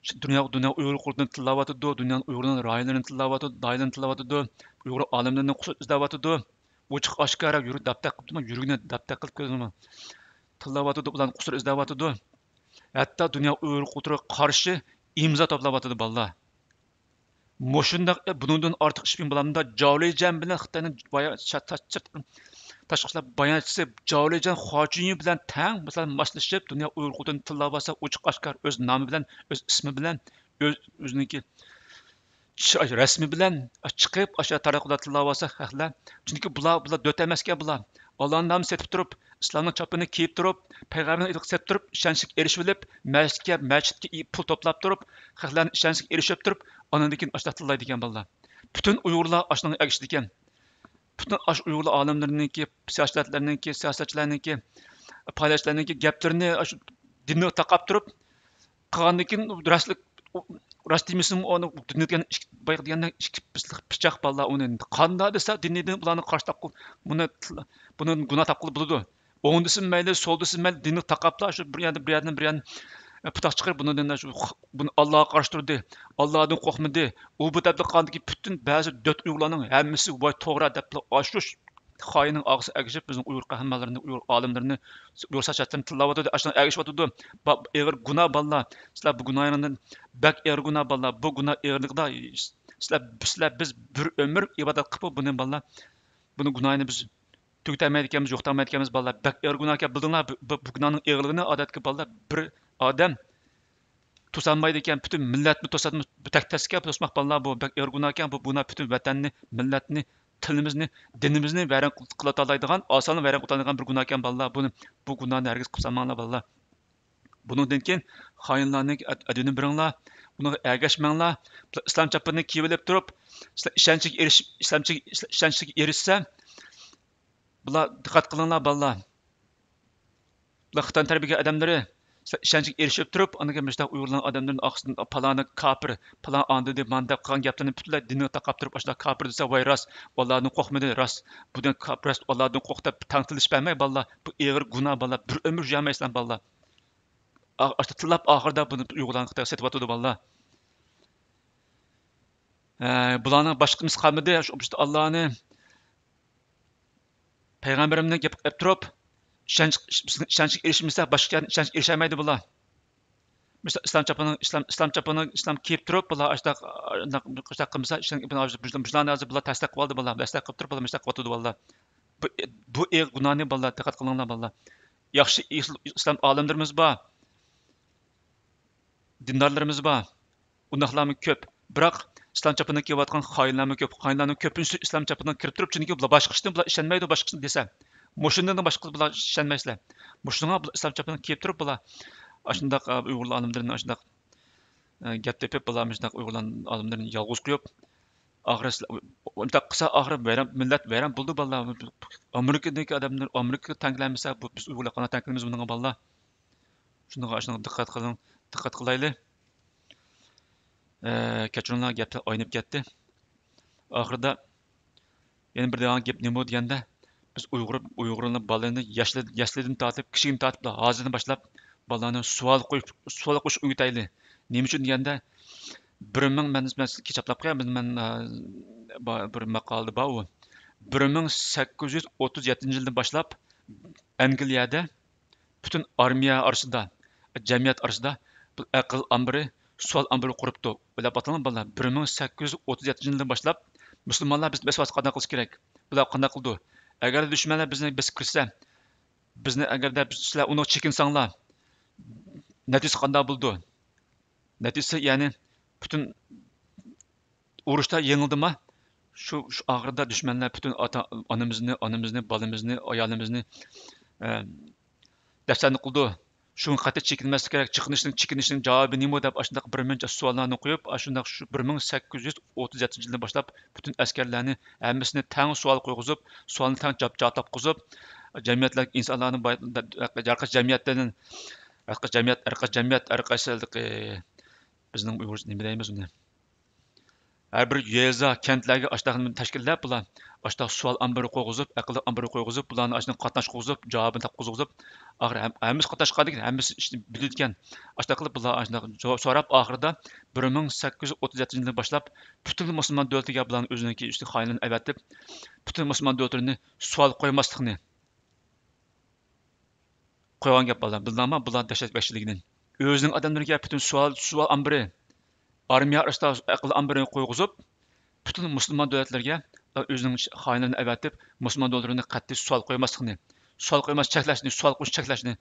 شۇ دۇنيا، دۇنيا ئۇيغۇر قۇرۇلتىيىنى تىللاۋاتىدۇ، دۇنيانىڭ ئۇيغۇرلىرىنىڭ رايونلىرىنى تىللاۋاتىدۇ، دائىرىلىرىنى تىللاۋاتىدۇ، ئۇيغۇر ئالىملىرىنى قۇسۇر ئىزدەۋاتىدۇ. ئوچۇق ئاشكارا يۈرىكى دەپتەك قىلىپتۇ، يۈرىكىنى دەپتەك قىلىپ كۆردىمۇ؟ تىللاۋاتىدۇ، ئۇلارنى قۇسۇر ئىزدەۋاتىدۇ. ھەتتا دۇنيا ئۇيغۇر قۇرۇلتىيىغا قارشى ئىمزا توپلاۋاتىدۇ بالىلار. مۇشۇنداق، ئە، بۇنىڭدىن ئارتۇق ئىش بولامدا؟ جاۋلىجيەن بىلەن خىتاينىڭ بايا-، شا-، تا-، سىرت-، تاشقى ئىشلار باياناتچىسى جاۋلىجيەن خۇاچۈنيۈ بىلەن تەڭ، مەسىلەن، ماسلىشىپ، دۇنيا ئۇيغۇر قۇرۇلتىيىنى تىللاۋاتسا، ئوچۇق ئاشكارا ئۆز نامى بىلەن، ئۆز ئىسمى بىلەن، ئۆز، ئۆزىنىڭكى چى-، رەسىمى بىلەن چىقىپ، ئاشۇ تاراتقۇلاردا تىللاۋاتسا خەقلەر. چۈنكى بۇلار، بۇلار دۆت ئەمەسكەن بۇلار. ئاللانىڭ نامىنى سېتىپ تۇرۇپ، ئىسلامنىڭ چاپىنىنى كىيىپ تۇرۇپ، پەيغەمبەرنىڭ ئېتىقىنى سېتىپ تۇرۇپ، ئىشەنچكە ئېرىشىۋېلىپ، مەسچىتكە، مەسچىتكە پۇل توپلاپ تۇرۇپ، خەقلەرنى ئىشەنچكە ئېرىشىپ تۇرۇپ، ئاندىن كېيىن ئاشۇنداق تىللايدىكەن بالىلار. پۈتۈن ئۇيغۇرلار ئاشۇنىڭغا ئەگىشىدىكەن. پۈتۈن ئاشۇ ئۇيغۇرلار ئالىملىرىنىڭكى، سىياسەتچىلەرنىڭكى، سىياسەتچىلەرنىڭكى، پائالىيەتچىلەرنىڭكى گەپلىرىنى ئاشۇ دىننى تاقاپ تۇرۇپ قىلغاندىن كېيىن راستلىق، راست دېمىسىمۇ ئۇنى دىننى دېگەن ئىككى، بايىقى دېگەندەك ئىككى پىچاق باللا ئۇنى قانداق دېسە دىننى دېگەن بۇلارنى قارشى تاققۇل، بۇنى، بۇنى گۇناھ تاپقىلى بولىدۇ. ئوڭ دېسىمۇ مەيلى، سول دېسىمۇ مەيلى، دىننى تاقاپلا شۇ بىر يەردىن بىر يەردىن بىر يەردىن پۇتاق چىقىرىپ بۇنى دىندا شۇ، بۇنى ئاللاغا قارشى تۇردى، ئاللادىن قورقمىدى، ئۇ بۇ دەپلا قاندىكى پۈتۈن بەزى دۆت ئۇيغۇرلارنىڭ ھەممىسى ۋاي توغرا دەپلا ئاشۇ خايىننىڭ ئاغزىسىغا ئەگىشىپ بىزنىڭ ئۇيغۇر قەھرىمانلىرىنى، ئۇيغۇر ئالىملىرىنى، ئۇيغۇر سىياسەتچىلىرىنى تىللاۋاتىدۇ، ئاشۇنىڭ ئەگىشىۋاتىدۇ. ئېغىر گۇناھ باللا، سىلەر بۇ گۇناھىڭدىن بەك ئېغىر گۇناھ باللا، بۇ گۇناھ ئېغىرلىقىدا سىلەر، سىلەر بىز بىر ئۆمۈر ئىبادەت قىلىپ بۇنى باللا، بۇنى گۇناھىنى بىز تۈگىتەلمەيدىكەنمىز، يوقىتالمايدىكەنمىز بالىلار. بەك ئېغىر گۇناھكەن، بىلدىڭلار، بۇ، بۇ، بۇ گۇناھنىڭ ئېغىرلىقىنى ئادەتتىكى بالىلار بىر ئادەم توسالمايدىكەن، پۈتۈن مىللەتنى توساتمۇ، بۇ تەك تەسكە توسماق بالىلار، بۇ بەك ئېغىر گۇناھكەن، بۇ گۇناھ پۈتۈن ۋەتەننى، مىللەتنى، تىلىمىزنى، دىنىمىزنى ۋەيران قىلىۋېتەلەيدىغان، ئاسانلا ۋەيران قىلىۋېتەلەيدىغان بىر گۇناھكەن بالىلار، بۇنى، بۇ گۇناھنى ھەرگىز قىلسالماڭلار بالىلار. بۇنىڭدىن كېيىن خائىنلارنىڭ ئەدىپىنى بېرىڭلار، بۇنىڭغا ئەگەشمەڭلار. ئىسلام چاپىنىنى كىيىۋېلىپ تۇرۇپ، ئىشەنچكە ئېرىش-، ئىشەنچكە، ئىشەنچكە ئېرىشسە، بۇلار دىققەت قىلىڭلار بالىلار. بۇلار خىتاي تەربىيەگە ئادەملىرى ئىشەنچكە ئېرىشىپ تۇرۇپ، ئاندىن كېيىن مۇشۇنداق ئۇيغۇرلارنىڭ ئادەملىرىنى ئارقىسىدىن پالانى كاپىر، پالان ئاندىدى مانداق قىلغان گەپلىرىنى پۈتۈنلەي دىنىغا تاقاپ تۇرۇپ، ئاشۇنداق كاپىر دېسە، ۋاي راست، ئاللادىن قورقمىدى، راست، بۇدىن كاپ-، راست، ئاللادىن قورقتى دەپ تەڭ تىللىشىپ بەرمەي بالىلار. بۇ ئېغىر گۇناھ بالىلار، بىر ئۆمۈر يۈرەلمەيسىلەر بالىلار. ئا-، ئاشۇنداق تىللاپ ئاخىرىدا بۇنى ئۇيغۇرلارنى خىتايغا سېتىۋاتىدۇ بالىلار. ھە، بۇلارنىڭ باشقا قىلمىسى قالمىدى، شۇ ئاللانى پەيغەمبىرىمنى گەپ قىلىپ تۇرۇپ، ئىشەنچ، ئىشەنچكە ئېرىشمىسە، باشقا ئىشەنچكە ئېرىشەلمەيدۇ بۇلار. مىسال، ئىسلام چاپىنى، ئىسلام، ئىسلام چاپىنى، ئىسلام كىيىپ تۇرۇپ، بۇلار ئاشۇنداق، ئاشۇنداق، ئاشۇنداق قىلمىسا، ئىسلام ئىبن ئابدۇ-، مۇشۇلارنى ھازىر بۇلار تەستىق قىلىۋالدى، بۇلار تەستىق قىلىپ تۇرۇپ، بۇلار مۇشۇنداق قىلىۋاتىدۇ، بالىلار. بۇ، بۇ ئېغىر گۇناھنى، بالىلار، دىققەت قىلىڭلار، بالىلار. ياخشى ئىسلام ئالىملىرىمىز بار. دىندارلىرىمىز بار. ئۇنداقلارمۇ كۆپ. بىراق، ئىسلام چاپىنىنى كىيىۋاتقان خائىنلارمۇ كۆپ. خائىنلارنىڭ كۆپىنچىسى ئىسلام چاپىنىنى كىرىپ تۇرۇپ، چۈنكى بۇلار باشقا ئىشتىن، بۇلار ئىشەنمەيدۇ، باشقا ئىشتىن دېسە. مۇشۇندىن باشقا بۇلار ئىشەنمەيسىلەر. مۇشۇنىڭغا بۇلار ئىسلام چاپىنىنى كىيىپ تۇرۇپ، بۇلار ئاشۇنداق، ئە، ئۇيغۇر ئالىملىرىنى ئاشۇنداق، ئە، گەپ تېپىپ، بۇلار مۇشۇنداق ئۇيغۇر ئالىملىرىنى يالغۇز قويۇپ، ئاخىرى سىلەر، ئۇنداق قىلسا، ئاخىرى ۋەيران، مىللەت ۋەيران بولىدۇ، بالىلار. ئامېرىكىدىكى ئادەملەر ئامېرىكىغا تەڭ كېلەلمىسە، بۇ بىز ئۇيغۇرلار قانداق تەڭ كېلىمىز بۇنىڭغا، بالىلار؟ شۇنىڭغا، شۇنىڭغا دىققەت قىلىڭ، دىققەت قىلايلى. ئە، كەچۈرۈڭلار، گەپلەر ئاينىپ كەتتى. ئاخىرىدا يەنە بىر دېگەن گەپ نېمە دېگەندە، بىز ئۇيغۇر، ئۇيغۇرلار بالىلىرىنى ياشلى-، يەسلىدىن تارتىپ، كىچىكىدىن تارتىپ، ھازىردىن باشلاپ بالىلارنى سوئال قويۇش، سوئال قويۇشقا ئۆگىتەيلى. نېمە ئۈچۈن دېگەندە، بىر مىڭ، مەن، مەن سىزگە كېچە ئاتلاپ قوياي، مەن، مەن، ئە، با-، بىر ماقالىدە بار ئۇ. بىر مىڭ سەككىز يۈز ئوتتۇز يەتتىنچى يىلدىن باشلاپ ئەنگلىيەدە پۈتۈن ئارمىيە ئارىسىدا، جەمئىيەت ئارىسىدا بۇ ئەقىل ئامبىرى، سوئال ئامبىرى قۇرۇپتۇ. ئويلاپ باقىڭلار بالىلار، بىر مىڭ سەككىز يۈز ئوتتۇز يەتتىنچى يىلدىن باشلاپ مۇسۇلمانلار بىز بېسىۋاتسا قانداق قىلىش كېرەك؟ بۇلار قانداق قىلىدۇ؟ ئەگەر دۈشمەنلەر بىزنى بېسىپ كىرسە، بىزنى ئەگەردە بىز، سىلەر ئۇنىڭغا چېكىنسەڭلار، نەتىجىسى قانداق بولىدۇ؟ نەتىجىسى، يەنى پۈتۈن ئۇرۇشتا يېڭىلدىما، شۇ، شۇ ئاخىرىدا دۈشمەنلەر پۈتۈن ئاتا، ئانىمىزنى، ئانىمىزنى، بالىمىزنى، ئايالىمىزنى، ئە، دەپسەندە قىلىدۇ. شۇڭا قەتئىي چېكىنمەسلىك كېرەك. چېكىنىشنىڭ، چېكىنىشنىڭ جاۋابى نېمە دەپ ئاشۇنداق بىر مۇنچە سوئاللارنى قويۇپ، ئاشۇنداق شۇ بىر مىڭ سەككىز يۈز ئوتتۇز يەتتىنچى يىلدىن باشلاپ پۈتۈن ئەسكەرلەرنى ھەممىسىنى تەڭ سوئال قويغۇزۇپ، سوئالنى تەڭ جاپ-، جاۋابلاپ قويغۇزۇپ، جەمئىيەتلەر، ئىنسانلارنى باي-، ھەر قايسى جەمئىيەتلەردىن، ھەر قايسى جەمئىيەت، ھەر قايسى، ھەر قايسى، بىزنىڭ ئۇيغۇرچە نېمە دەيمىز ئۇنى؟ ھەر بىر يېزا، كەنتلەرگە ئاشتاق تەشكىللەپ، بۇلار ئاشتاق سوئال ئامبىرى قويغۇزۇپ، ئەقىل ئامبىرى قويغۇزۇپ، بۇلارنى ئاشتىن قاتناشقۇزۇپ، جاۋابىنى تاپقۇزغۇزۇپ، ئاخىرى ھەم-، ھەممىسى قاتناشقاندىن كېيىن ھەممىسى ئىشنى بىلىدىكەن. ئاشتاق قىلىپ بۇلار ئاشتاق جاۋاب سوراپ، ئاخىرىدا بىر مىڭ سەككىز يۈز ئوتتۇز يەتتىنچى يىلدىن باشلاپ پۈتۈن مۇسۇلمان دۆلىتىگە بۇلارنى ئۆزىنىڭكى ئۈستىگە خائىنلىرىنى ئەۋەتىپ، پۈتۈن مۇسۇلمان دۆلىتىنى سوئال قويماسلىقنى قويغان گەپ بالىلار. بىلدىڭلارمۇ بۇلار دەھشەت ۋەھشىيلىكىدىن؟ ئۆزىنىڭ ئادەملىرىگە پۈتۈن سوئال، سوئال ئامبىرى، ئارمىيە ئارىسىدا ئەقىل ئامبىرىنى قويغۇزۇپ، پۈتۈن مۇسۇلمان دۆلەتلىرىگە ئۆزىنىڭ خائىنلىرىنى ئەۋەتىپ، مۇسۇلمان دۆلەتلىرىنى قەتئىي سوئال قويماسلىقنى، سوئال قويماس چەكلەشنى، سوئال قويۇش چەكلەشنى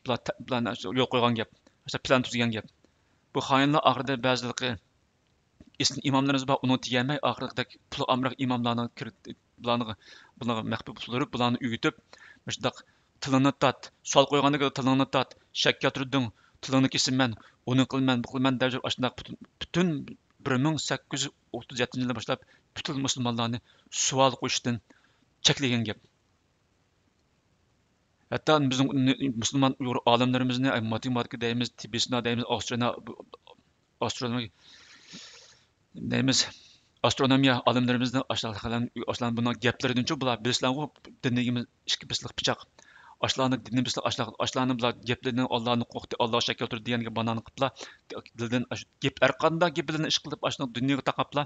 بۇلار تە-، بۇلارنى يول قويغان گەپ. مەسىلەن، پىلان تۈزگەن گەپ. بۇ خائىنلار ئاخىرىدا بەزىلىقى ئىسلام ئىماملىرىمىز بار، ئۇنىڭغا تېگەلمەي، ئاخىرقىدەك پۇلى ئامراق ئىماملارنى كىر-، بۇلارنى، بۇلارغا مەخپىي پۇل بېرىپ، بۇلارنى ئۆگىتىپ، مۇشۇنداق تىلىڭنى تارت، سوئال قويغاندا تىلىڭنى تارت، شەك كەلتۈردۈڭ، تىلىڭنى كېسىمەن، ئۇنى قىلىمەن، بۇ قىلىمەن دەپ يۈرۈپ، ئاشۇنداق پۈتۈن، پۈتۈن بىر مىڭ سەككىز يۈز ئوتتۇز يەتتىنچى يىلدىن باشلاپ پۈتۈن مۇسۇلمانلارنى سوئال قويۇشتىن چەكلىگەن گەپ. ھەتتا بىزنىڭ مۇسۇلمان ئۇيغۇر ئالىملىرىمىزنى، ئاي، ماتېماتىكا دەيمىز، تېببىي سىناء دەيمىز، ئاسترونو-، ئاسترونومىيە دەيمىز، ئاسترونومىيە ئالىملىرىمىزنى ئاشۇلار، ئاشۇلارنىڭ بۇنىڭ گەپلىرىدىنچۇ بۇلار بىلسىلەرغۇ دىن دېگىنىمىز ئىككى پىستىلىق پىچاق. ئاشۇلارنى دىننى بىلسە، ئاشۇلار، ئاشۇلارنى بۇلار گەپلىرىدىن ئاللانى قورقتى، ئاللاغا شەك كەلتۈردى دېگەنگە بانانى قىپلا دىلدىن ئاشۇ گەپ، ھەر قانداق گەپ بىلەن ئىش قىلىپ، ئاشۇنىڭ دىنىغا تاقاپلا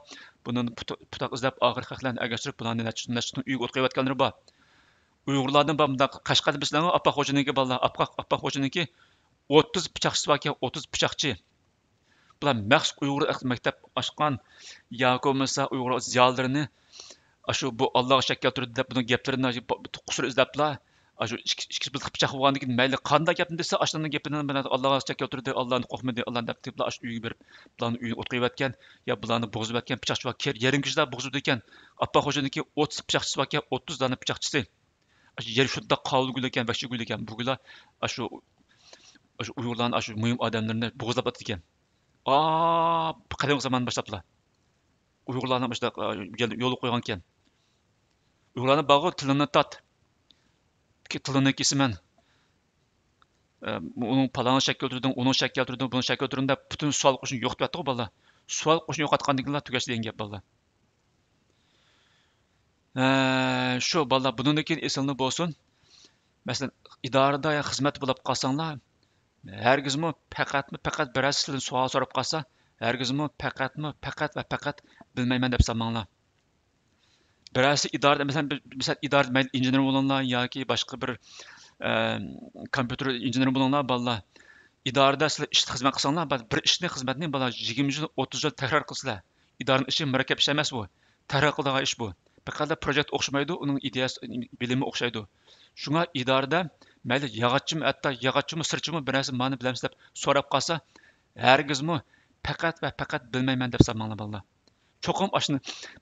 بۇنى پۇت-، پۇتاق ئىزدەپ، ئاخىرى خەقلەرنى ئەگەشتۈرۈپ، بۇلارنى نەچچە، نەچچە تۈركۈمنى ئۆيىگە ئوتقا ئېلىۋەتكەنلىرى بار. ئۇيغۇرلاردىن بار مۇنداق قەشقەردە بىلسىلەرمۇ، ئاپپاق خوجىنىڭكى بالىلار، ئاپپاق، ئاپپاق خوجىنىڭكى ئوتتۇز پىچاقچىسى باركەن، ئوتتۇز پىچاقچى. بۇلار مەخسۇس ئۇيغۇر مەكتەپ ئاچقان ياكى بولمىسا ئۇيغۇر زىيالىيلىرىنى ئاشۇ بۇ ئاللاغا شەك كەلتۈردى دەپ بۇنىڭ گەپلىرىنى قۇسۇر ئىزدەپلا، ئاشۇ ئىككى، ئىككى بىلىق پىچاق بولغاندىن كېيىن مەيلى قانداق گەپنى دېسە، ئاشۇلارنىڭ گېپىنى بىلەن ئاللاغا شەك كەلتۈردى، ئاللانى قورقمىدى، ئاللا دەپ دەپلا ئاشۇ ئۆيگە بېرىپ، بۇلارنى ئۆيگە ئوتقا ئېلىۋەتكەن يا بۇلارنى بوغۇزلىۋەتكەن پىچاقچى بار، يېرىم كېچىدە بوغۇزلىدىكەن. ئاپپاق خوجىنىڭكى ئوتتۇز پىچاقچىسى باركەن، ئوتتۇز دانە پىچاقچىسى. ئاشۇ يەر شۇنداق قاۋۇل گۈل ئىكەن، ۋەھشىي گۈل ئىكەن. بۇ گۈللەر ئاشۇ، ئاشۇ ئۇيغۇرلارنىڭ ئاشۇ مۇھىم ئادەملىرىنى بوغۇزلاپ ئاتىدىكەن. ئا، قەدىمكى زاماندىن باشلاپلا ئۇيغۇرلارنى مۇشۇنداق، ئا، يولغا قويغانىكەن. ئۇيغۇرلارنىڭ بارغۇ، تىلىنى تارت، تىلىنى كېسىمەن. ئە، ئۇنىڭ پالانى شەك كەلتۈردۈڭ، ئۇنىڭ شەك كەلتۈردۈڭ، بۇنىڭ شەك كەلتۈردۈڭ دەپ پۈتۈن سوئال قويۇشنى يوقىتىۋەتتىغۇ بالىلار. سوئال قويۇشنى يوقاتقاندىن كېيىنلا تۈگەش دېگەن گەپ بالىلار. ھە، شۇ بالىلار بۇنىڭدىن كېيىن ئېسىڭلار بولسۇن. مەسىلەن، ئىدارىدە يا خىزمەتتە بولۇپ قالساڭلار، ھەرگىزمۇ پەقەتمۇ پەقەت بىرەرسى سىلىدىن سوئال سوراپ قالسا، ھەرگىزمۇ پەقەتمۇ پەقەت ۋە پەقەت بىلمەيمەن دەپ سالماڭلار. بىرەرسى ئىدارىدە، مەسىلەن، بىر، مىسال، ئىدارىدە مەيلى ئىنژېنېر بولۇڭلار ياكى باشقا بىر، ئە، كومپيۇتېر ئىنژېنېرى بولۇڭلار، بالىلار. ئىدارىدە سىلەر ئىشتا خىزمەت قىلساڭلار، بىر ئىشنى، خىزمەتنى، بالىلار، يىگىرمە يىل، ئوتتۇز يىل تەكرار قىلىسىلەر. ئىدارىنىڭ ئىشى مۇرەككەپ ئىش ئەمەس بۇ. تەكرار قىلىدىغان ئىش بۇ. پەقەتلا پروژېكت ئوخشىمايدۇ، ئۇنىڭ ئىدىيەسى، بىلىمى ئوخشايدۇ. شۇڭا ئىدارىدە مەيلى ياغاچچىمۇ، ھەتتا ياغاچچىمۇ، سىرچىمۇ بىر نەرسە مانى بىلەمسىز دەپ سوراپ قالسا، ھەرگىزمۇ پەقەت ۋە پەقەت بىلمەيمەن دەپ سالماڭلار، بالىلار. چوقۇم ئاشۇنى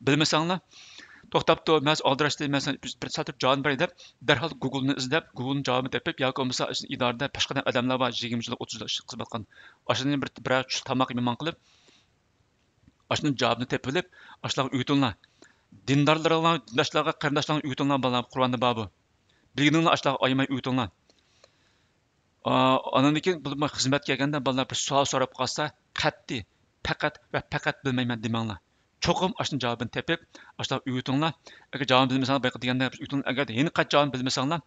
بىلمىسەڭلار، توختاپتۇ، مەن ئالدىراشتىم، مەن ساڭا بىر سەل تۇرۇپ جاۋابىنى بېرەي دەپ، دەرھال گۇگلنى ئىزدەپ، گۇگلنىڭ جاۋابىنى تېپىپ، ياكى بولمىسا ئىدارىدە باشقا ئادەملەر بار، يىگىرمە يىللىق، ئوتتۇز يىللىق خىزمەت قىلغان. ئاشۇنى بىر، بىرەر چۈش تاماق مېھمان قىلىپ، ئاشۇنىڭ جاۋابىنى تېپىۋېلىپ، ئاشۇلارغا ئۆگىتىڭلار. دىندارلىرىڭلار، دىنداشلارغا، قېرىنداشلارغا ئۆگىتىڭلار، بالام، قۇرئاندا بار بۇ. بىلگىنىڭلار ئاشۇلارغا ئايىماي ئۆگىتىڭلار. ئا، ئاندىن كېيىن بۇ خىزمەتكە كەلگەندە بالىلار بىر سوئال سوراپ قالسا، قەتئىي، پەقەت ۋە پەقەت بىلمەيمەن دېمەڭلار. چوقۇم ئاشۇنىڭ جاۋابىنى تېپىپ، ئاشۇلارغا ئۆگىتىڭلار. ئەگەر جاۋابىنى بىلمىسەڭلار، بايىقى دېگەندەك ئۆگىتىڭلار. ئەگەر يەنە قايتا جاۋابىنى بىلمىسەڭلار،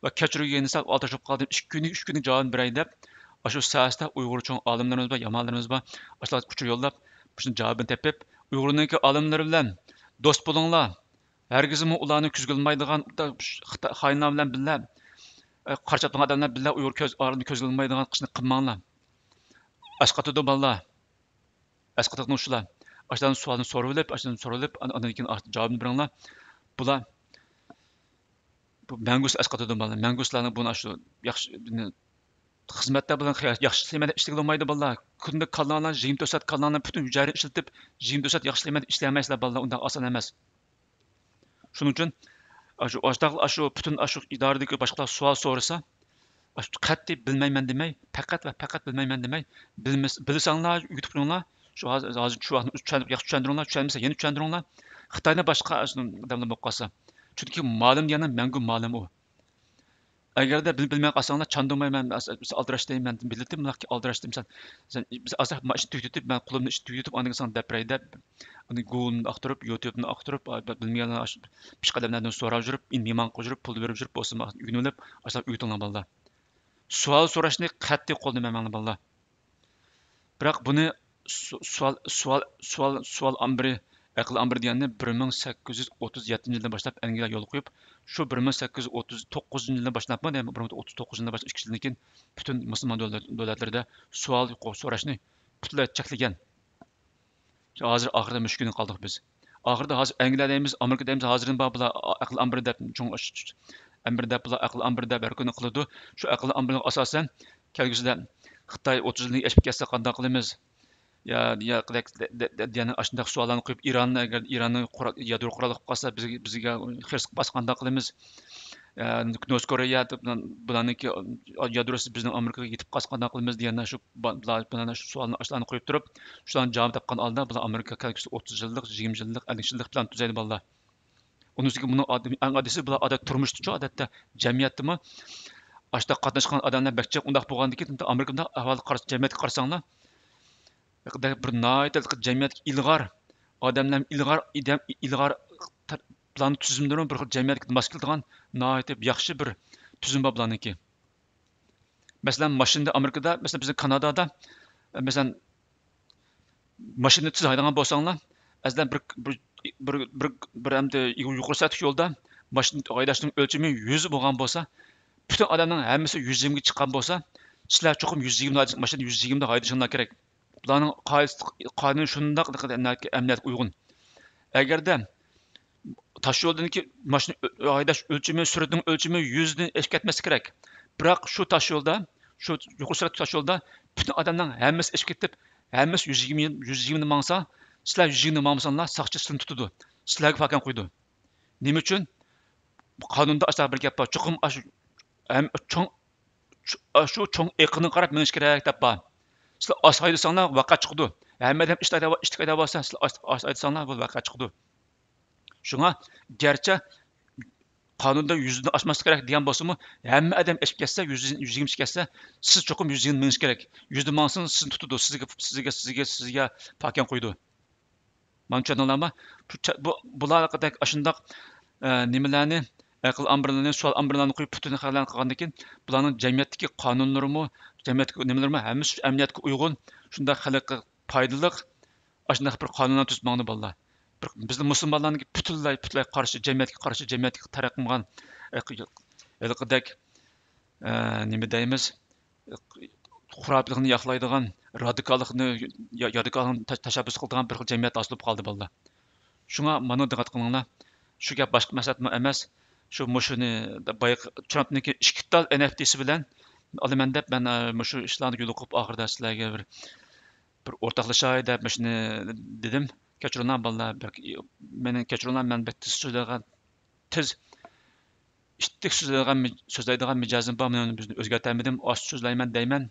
ۋە كەچۈرگىنى سەل ئالدىراش بولۇپ قالدىم، ئىككى كۈنلۈك، ئۈچ كۈنلۈك جاۋابىنى بېرەي دەپ، ئاشۇ سەھەستە ئۇيغۇر چوڭ ئالىملىرىمىز بار، يامانلىرىمىز بار، ئاشۇلارغا ئۇچۇر يوللاپ، مۇشۇنىڭ جاۋابىنى تېپىپ، ئۇيغۇرنىڭكى ئالىملىرى بىلەن دوست بولۇڭلار. ھەرگىزمۇ ئۇلارنى كۆزگە ئىلمايدىغان، خىتا-، خائىنلار بىلەن بىللە، ئە، قارا چاپلىغان ئادەملەر بىللە ئۇيغۇر كۆز ئارىلىرىنى كۆزگە ئىلمايدىغان ئىشنى قىلماڭلار. ئەسقاتىدۇ بالىلار. ئەسقاتىدىغان شۇلار. ئاشۇلارنى سوئالنى سورىۋېلىپ، ئاشۇلارنى سورىۋېلىپ، ئان-، ئاندىن كېيىن جاۋابىنى بېرىڭلار. بۇلار، بۇ مەڭگۈس ئەسقاتىدۇ بالىلار. مەڭگۈسلەرنى بۇنى ئاشۇ ياخشى، بۇنى خىزمەتتە بۇلار ياخشى ئىشلەيمەن دەپ ئىشلىگىلى بولمايدۇ بالىلار. كۈندە كاللاڭلار، يىگىرمە تۆت سائەت كاللاڭلار پۈتۈن ھۈجەيرىنى ئىشلىتىپ، يىگىرمە تۆت سائەت ياخشى ئىشلەيمەن دەپ ئىشلىيەلمەيسىلەر بالىلار، ئۇنداق ئاسان ئەمەس. شۇنىڭ ئۈچۈن ئاشۇ، ئاشۇنداق، ئاشۇ پۈتۈن ئاشۇ ئىدارىدىكى باشقىلار سوئال سورىسا، ئاشۇ قەتئىي بىلمەيمەن دېمەي، پەقەت ۋە پەقەت بىلمەيمەن دېمەي، بىلمىس-، بىلسەڭلار ئۆگىتىپ قويۇڭلار، شۇ ھازىر، ھازىر شۇ ۋاقىتنى چۈشەن-، ياخشى چۈشەندۈرۈڭلار، چۈشەنمىسە يەنە چۈشەندۈرۈڭلار. خىتاينى باشقا ئاشۇ ئادەملەر بولۇپ قالسا، چۈنكى مالىم دېگەن مەڭگۈ مالىم ئۇ. ئەگەردە بىل-، بىلمەي قالساڭلار، چاندۇرماي مەن، مەن ئالدىراشتىم، مەن بىلدىم، مۇنداق ئالدىراشتىم، سەن، سەن، بىز ئازراق مانا ئىشنى تۈگىتىپ، مەن قولۇمنى ئىشنى تۈگىتىپ، ئاندىن ساڭا دەپ بېرەي دەپ، ئۇنى گۇگلنى ئاختۇرۇپ، يۇتۇبنى ئاختۇرۇپ، بىلمىگەنلەر ئاشۇ پىشقا ئادەملەردىن سوراپ يۈرۈپ، مېھمان قىلىپ يۈرۈپ، پۇل بېرىپ يۈرۈپ بولسىمۇ ئۆگىنىۋېلىپ، ئاشۇنداق ئۆگىتىڭلار بالىلار. سوئال سوراشنى قەتئىي قولدىن بەرمەڭلار بالىلار. بىراق بۇنى سو-، سوئال، سوئال، سوئال، سوئال ئامبىرى، ئەقىل ئامبىرى دېگەننى بىر مىڭ سەككىز يۈز ئوتتۇز يەتتىنچى يىلدىن باشلاپ ئەنگلىيە يولغا قويۇپ، شۇ بىر مىڭ سەككىز يۈز ئوتتۇز توققۇزىنچى يىلدىن باشلاپمۇ، يەنى بىر مىڭ توققۇز يۈز توققۇز يىلدىن باشلاپ ئىككى يىلدىن كېيىن پۈتۈن مۇسۇلمان دۆلەت-، دۆلەتلىرىدە سوئال قو-، سوراشنى پۈتۈنلەي چەكلىگەن. ھازىر ئاخىرىدا مۇشۇ كۈنگە قالدۇق بىز. ئاخىرىدا ھازىر ئەنگلىيە دەيمىز، ئامېرىكا دەيمىز، ھازىردىن بار بۇلار ئەقىل ئامبىرى دەپ، چوڭ ئامبىر دەپ، بۇلار ئەقىل ئامبىرى دەپ ھەر كۈنى قىلىدۇ. شۇ ئەقىل ئامبىرىغا ئاساسەن، كەلگۈسىدە خىتاي ئوتتۇز يىلدىن ئېشىپ كەتسە قانداق قىلىمىز؟ يا، يا، دە-، دە-، دە-، دە-، يەنە ئاشۇنداق سوئاللارنى قويۇپ، ئىراننى، ئەگەر ئىراننى قورال، يادرو قورال قىلىپ قالسا، بىزگە، بىزگە خىرىس قىلىپ قالسا قانداق قىلىمىز؟ نورت كورېيە دەپ بۇلارنىڭكى يادروسى بىزنىڭ ئامېرىكىغا يېتىپ قالسا قانداق قىلىمىز دېگەندە شۇ، بۇلار شۇ سوئالنى، ئاشۇلارنى قويۇپ تۇرۇپ، شۇلارنى جاۋاب تاپقان ھالدا بۇلار ئامېرىكا كەلگۈسى ئوتتۇز يىللىق، يىگىرمە يىللىق، ئەللىك يىللىق پىلان تۈزەيدۇ بالىلار. ئۇنىڭ ئۈستىگە بۇنىڭ ئادىتى، ئەڭ ئاددىيسى بۇلار ئادەتتە تۈرمۇشتىچۇ، ئادەتتە جەمئىيەتتىمۇ ئاشۇنداق قاتناشقان ئادەملەر بەك جىق. ئۇنداق بولغاندىكىن ئامېرىكا بۇنداق ئەھۋالغا قارىسا، جەمئىيەتكە قارىساڭلار، بىر ناھايىتى جەمئىيەتكە ئىلغار، ئادەملەر ئىلغار، ئىلغار پىلان تۈزۈملىرىمۇ بىر خىل جەمئىيەتكە ماس كېلىدىغان ناھايىتى ياخشى بىر تۈزۈم بار بۇلارنىڭكى. مەسىلەن، ماشىنىدا ئامېرىكىدا، مەسىلەن، بىزنىڭ كانادادا، مەسىلەن، ماشىنىنى تېز ھەيدەيدىغان بولساڭلار، ئەسلىدە بىر، بىر، بىر، بىر، بىر ئەمدى يۇقىرى سۈرئەتلىك يولدا ماشىنا ھەيدەشنىڭ ئۆلچىمى يۈز بولغان بولسا، پۈتۈن ئادەمنىڭ ھەممىسى يۈز يىگىرمىگە چىققان بولسا، سىلەر چوقۇم يۈز يىگىرمىدە ھەيدەش، ماشىنا يۈز يىگىرمىدە ھەيدىشىڭلار كېرەك. بۇلارنىڭ قائىدىسى، قانۇنى شۇنداق ئەمەلىيەتكە ئۇيغۇن. ئەگەردە تاشيولدىكى ماشىنا ھەيدەش ئۆلچىمى، سۈرئىتىنىڭ ئۆلچىمى يۈزدىن ئېشىپ كەتمەسلىكى كېرەك. بىراق شۇ تاشيولدا، شۇ يۇقىرى سۈرئەتلىك تاشيولدا پۈتۈن ئادەمنىڭ ھەممىسى ئېشىپ كېتىپ، ھەممىسى يۈز يىگىرمە، يۈز يىگىرمىدە ماڭسا، سىلەر يۈز يىگىرمىدە ماڭمىساڭلار، ساقچى سىلىنى تۇتىدۇ. سىلەرگە پاكەن قويىدۇ. نېمە ئۈچۈن؟ قانۇندا ئاشۇنداق بىر گەپ بار. چوقۇم ئاشۇ، ھەم چوڭ، شۇ چوڭ ئېقىنغا قاراپ مېڭىش كېرەك دەپ بار. سىلەر ئاستا ھەيدىسەڭلار ۋەقە چىقىدۇ. ھەممە ئادەم ئىشتا ھەيدەۋاتسا، سىلەر ئاستا، ئاستا ھەيدىسەڭلار بۇ ۋەقە چىقىدۇ. شۇڭا گەرچە قانۇندا يۈزدىن ئاشماسلىق كېرەك دېگەن بولسىمۇ، ھەممە ئادەم ئېشىپ كەتسە، يۈز، يۈز يىگىرمە ئېشىپ كەتسە، سىز چوقۇم يۈز يىگىرمە مېڭىش كېرەك. يۈزدە ماڭسىڭىز، سىزنى تۇتىدۇ، سىزگە، سىزگە، سىزگە پاكەن قويىدۇ. مانا چۈشەندىڭلارمۇ؟ بۇ، بۇ، بۇلاردەك ئاشۇنداق، ئە، نېمىلەرنى، ئەقىل ئامبىرلىرىنى، سوئال ئامبىرلىرىنى قويۇپ، پۈتۈن خەقلەرنى قىلغاندىن كېيىن، بۇلارنىڭ جەمئىيەتتىكى قانۇنلىرىمۇ، جەمئىيەتتىكى نېمىلىرىمۇ ھەممىسى شۇ ئەمەلىيەتكە ئۇيغۇن، شۇنداق خەلققە پايدىلىق، ئاشۇنداق بىر قانۇنلار تۈزۈپ ماڭىدۇ بالىلار. بىر، بىزنىڭ مۇسۇلمانلارنىڭكى پۈتۈنلەي، پۈتۈنلەي قارشى، جەمئىيەتكە قارشى، جەمئىيەتكە تەرەققىي قىلمىغان، ئە، ھېلىقىدەك، ئە، نېمە دەيمىز، خۇراپىلىقنى ياقلايدىغان، رادىكاللىقنى، يا-، رادىكاللىقنى تەشەببۇس قىلىدىغان بىر خىل جەمئىيەت ھاسىل بولۇپ قالدى بالىلار. شۇڭا مانا دىققەت قىلىڭلار. شۇ گەپ باشقا مەقسەتمۇ ئەمەس. شۇ مۇشۇنى بايىقى ترامپنىڭكى ئىككى تال ئېن ئېف تىسى بىلەن ئالىمەن دەپ مەن، ئە، مۇشۇ ئىشلارنى يولۇقۇپ ئاخىرىدا سىلەرگە بىر، بىر ئورتاقلىشاي دەپ مۇشۇنى دېدىم. كەچۈرۈڭلار بالىلار، بەك، مېنى كەچۈرۈڭلار، مەن بەك تېز سۆزلەيدىغان، تېز ئىتتىك سۆزلەيدىغان، سۆزلەيدىغان مىجەزىم بار، مېنى ئۆزگەرتەلمىدىم. ئاز سۆزلەيمەن دەيمەن،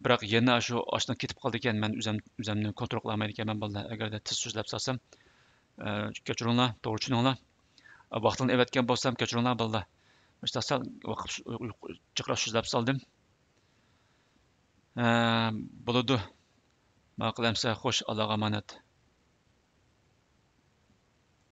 بىراق يەنە شۇ ئاشۇنداق كېتىپ قالىدىكەن، مەن ئۆزۈم، ئۆزۈمنى كونترول قىلالمايدىكەنمەن بالىلار. ئەگەردە تېز سۆزلەپ سالسام، ئە، كەچۈرۈڭلار، توغرا چۈشىنىڭلار. ۋاقتىڭلارنى ئېلىۋەتكەن بولسام كەچۈرۈڭلار بالىلار. مۇشۇنداق سەل ۋاقىت جىقراق سۆزلەپ سالدىم. ئە، بولىدۇ. ماقۇل ئەمسە، خوش، ئاللاغا ئامانەت.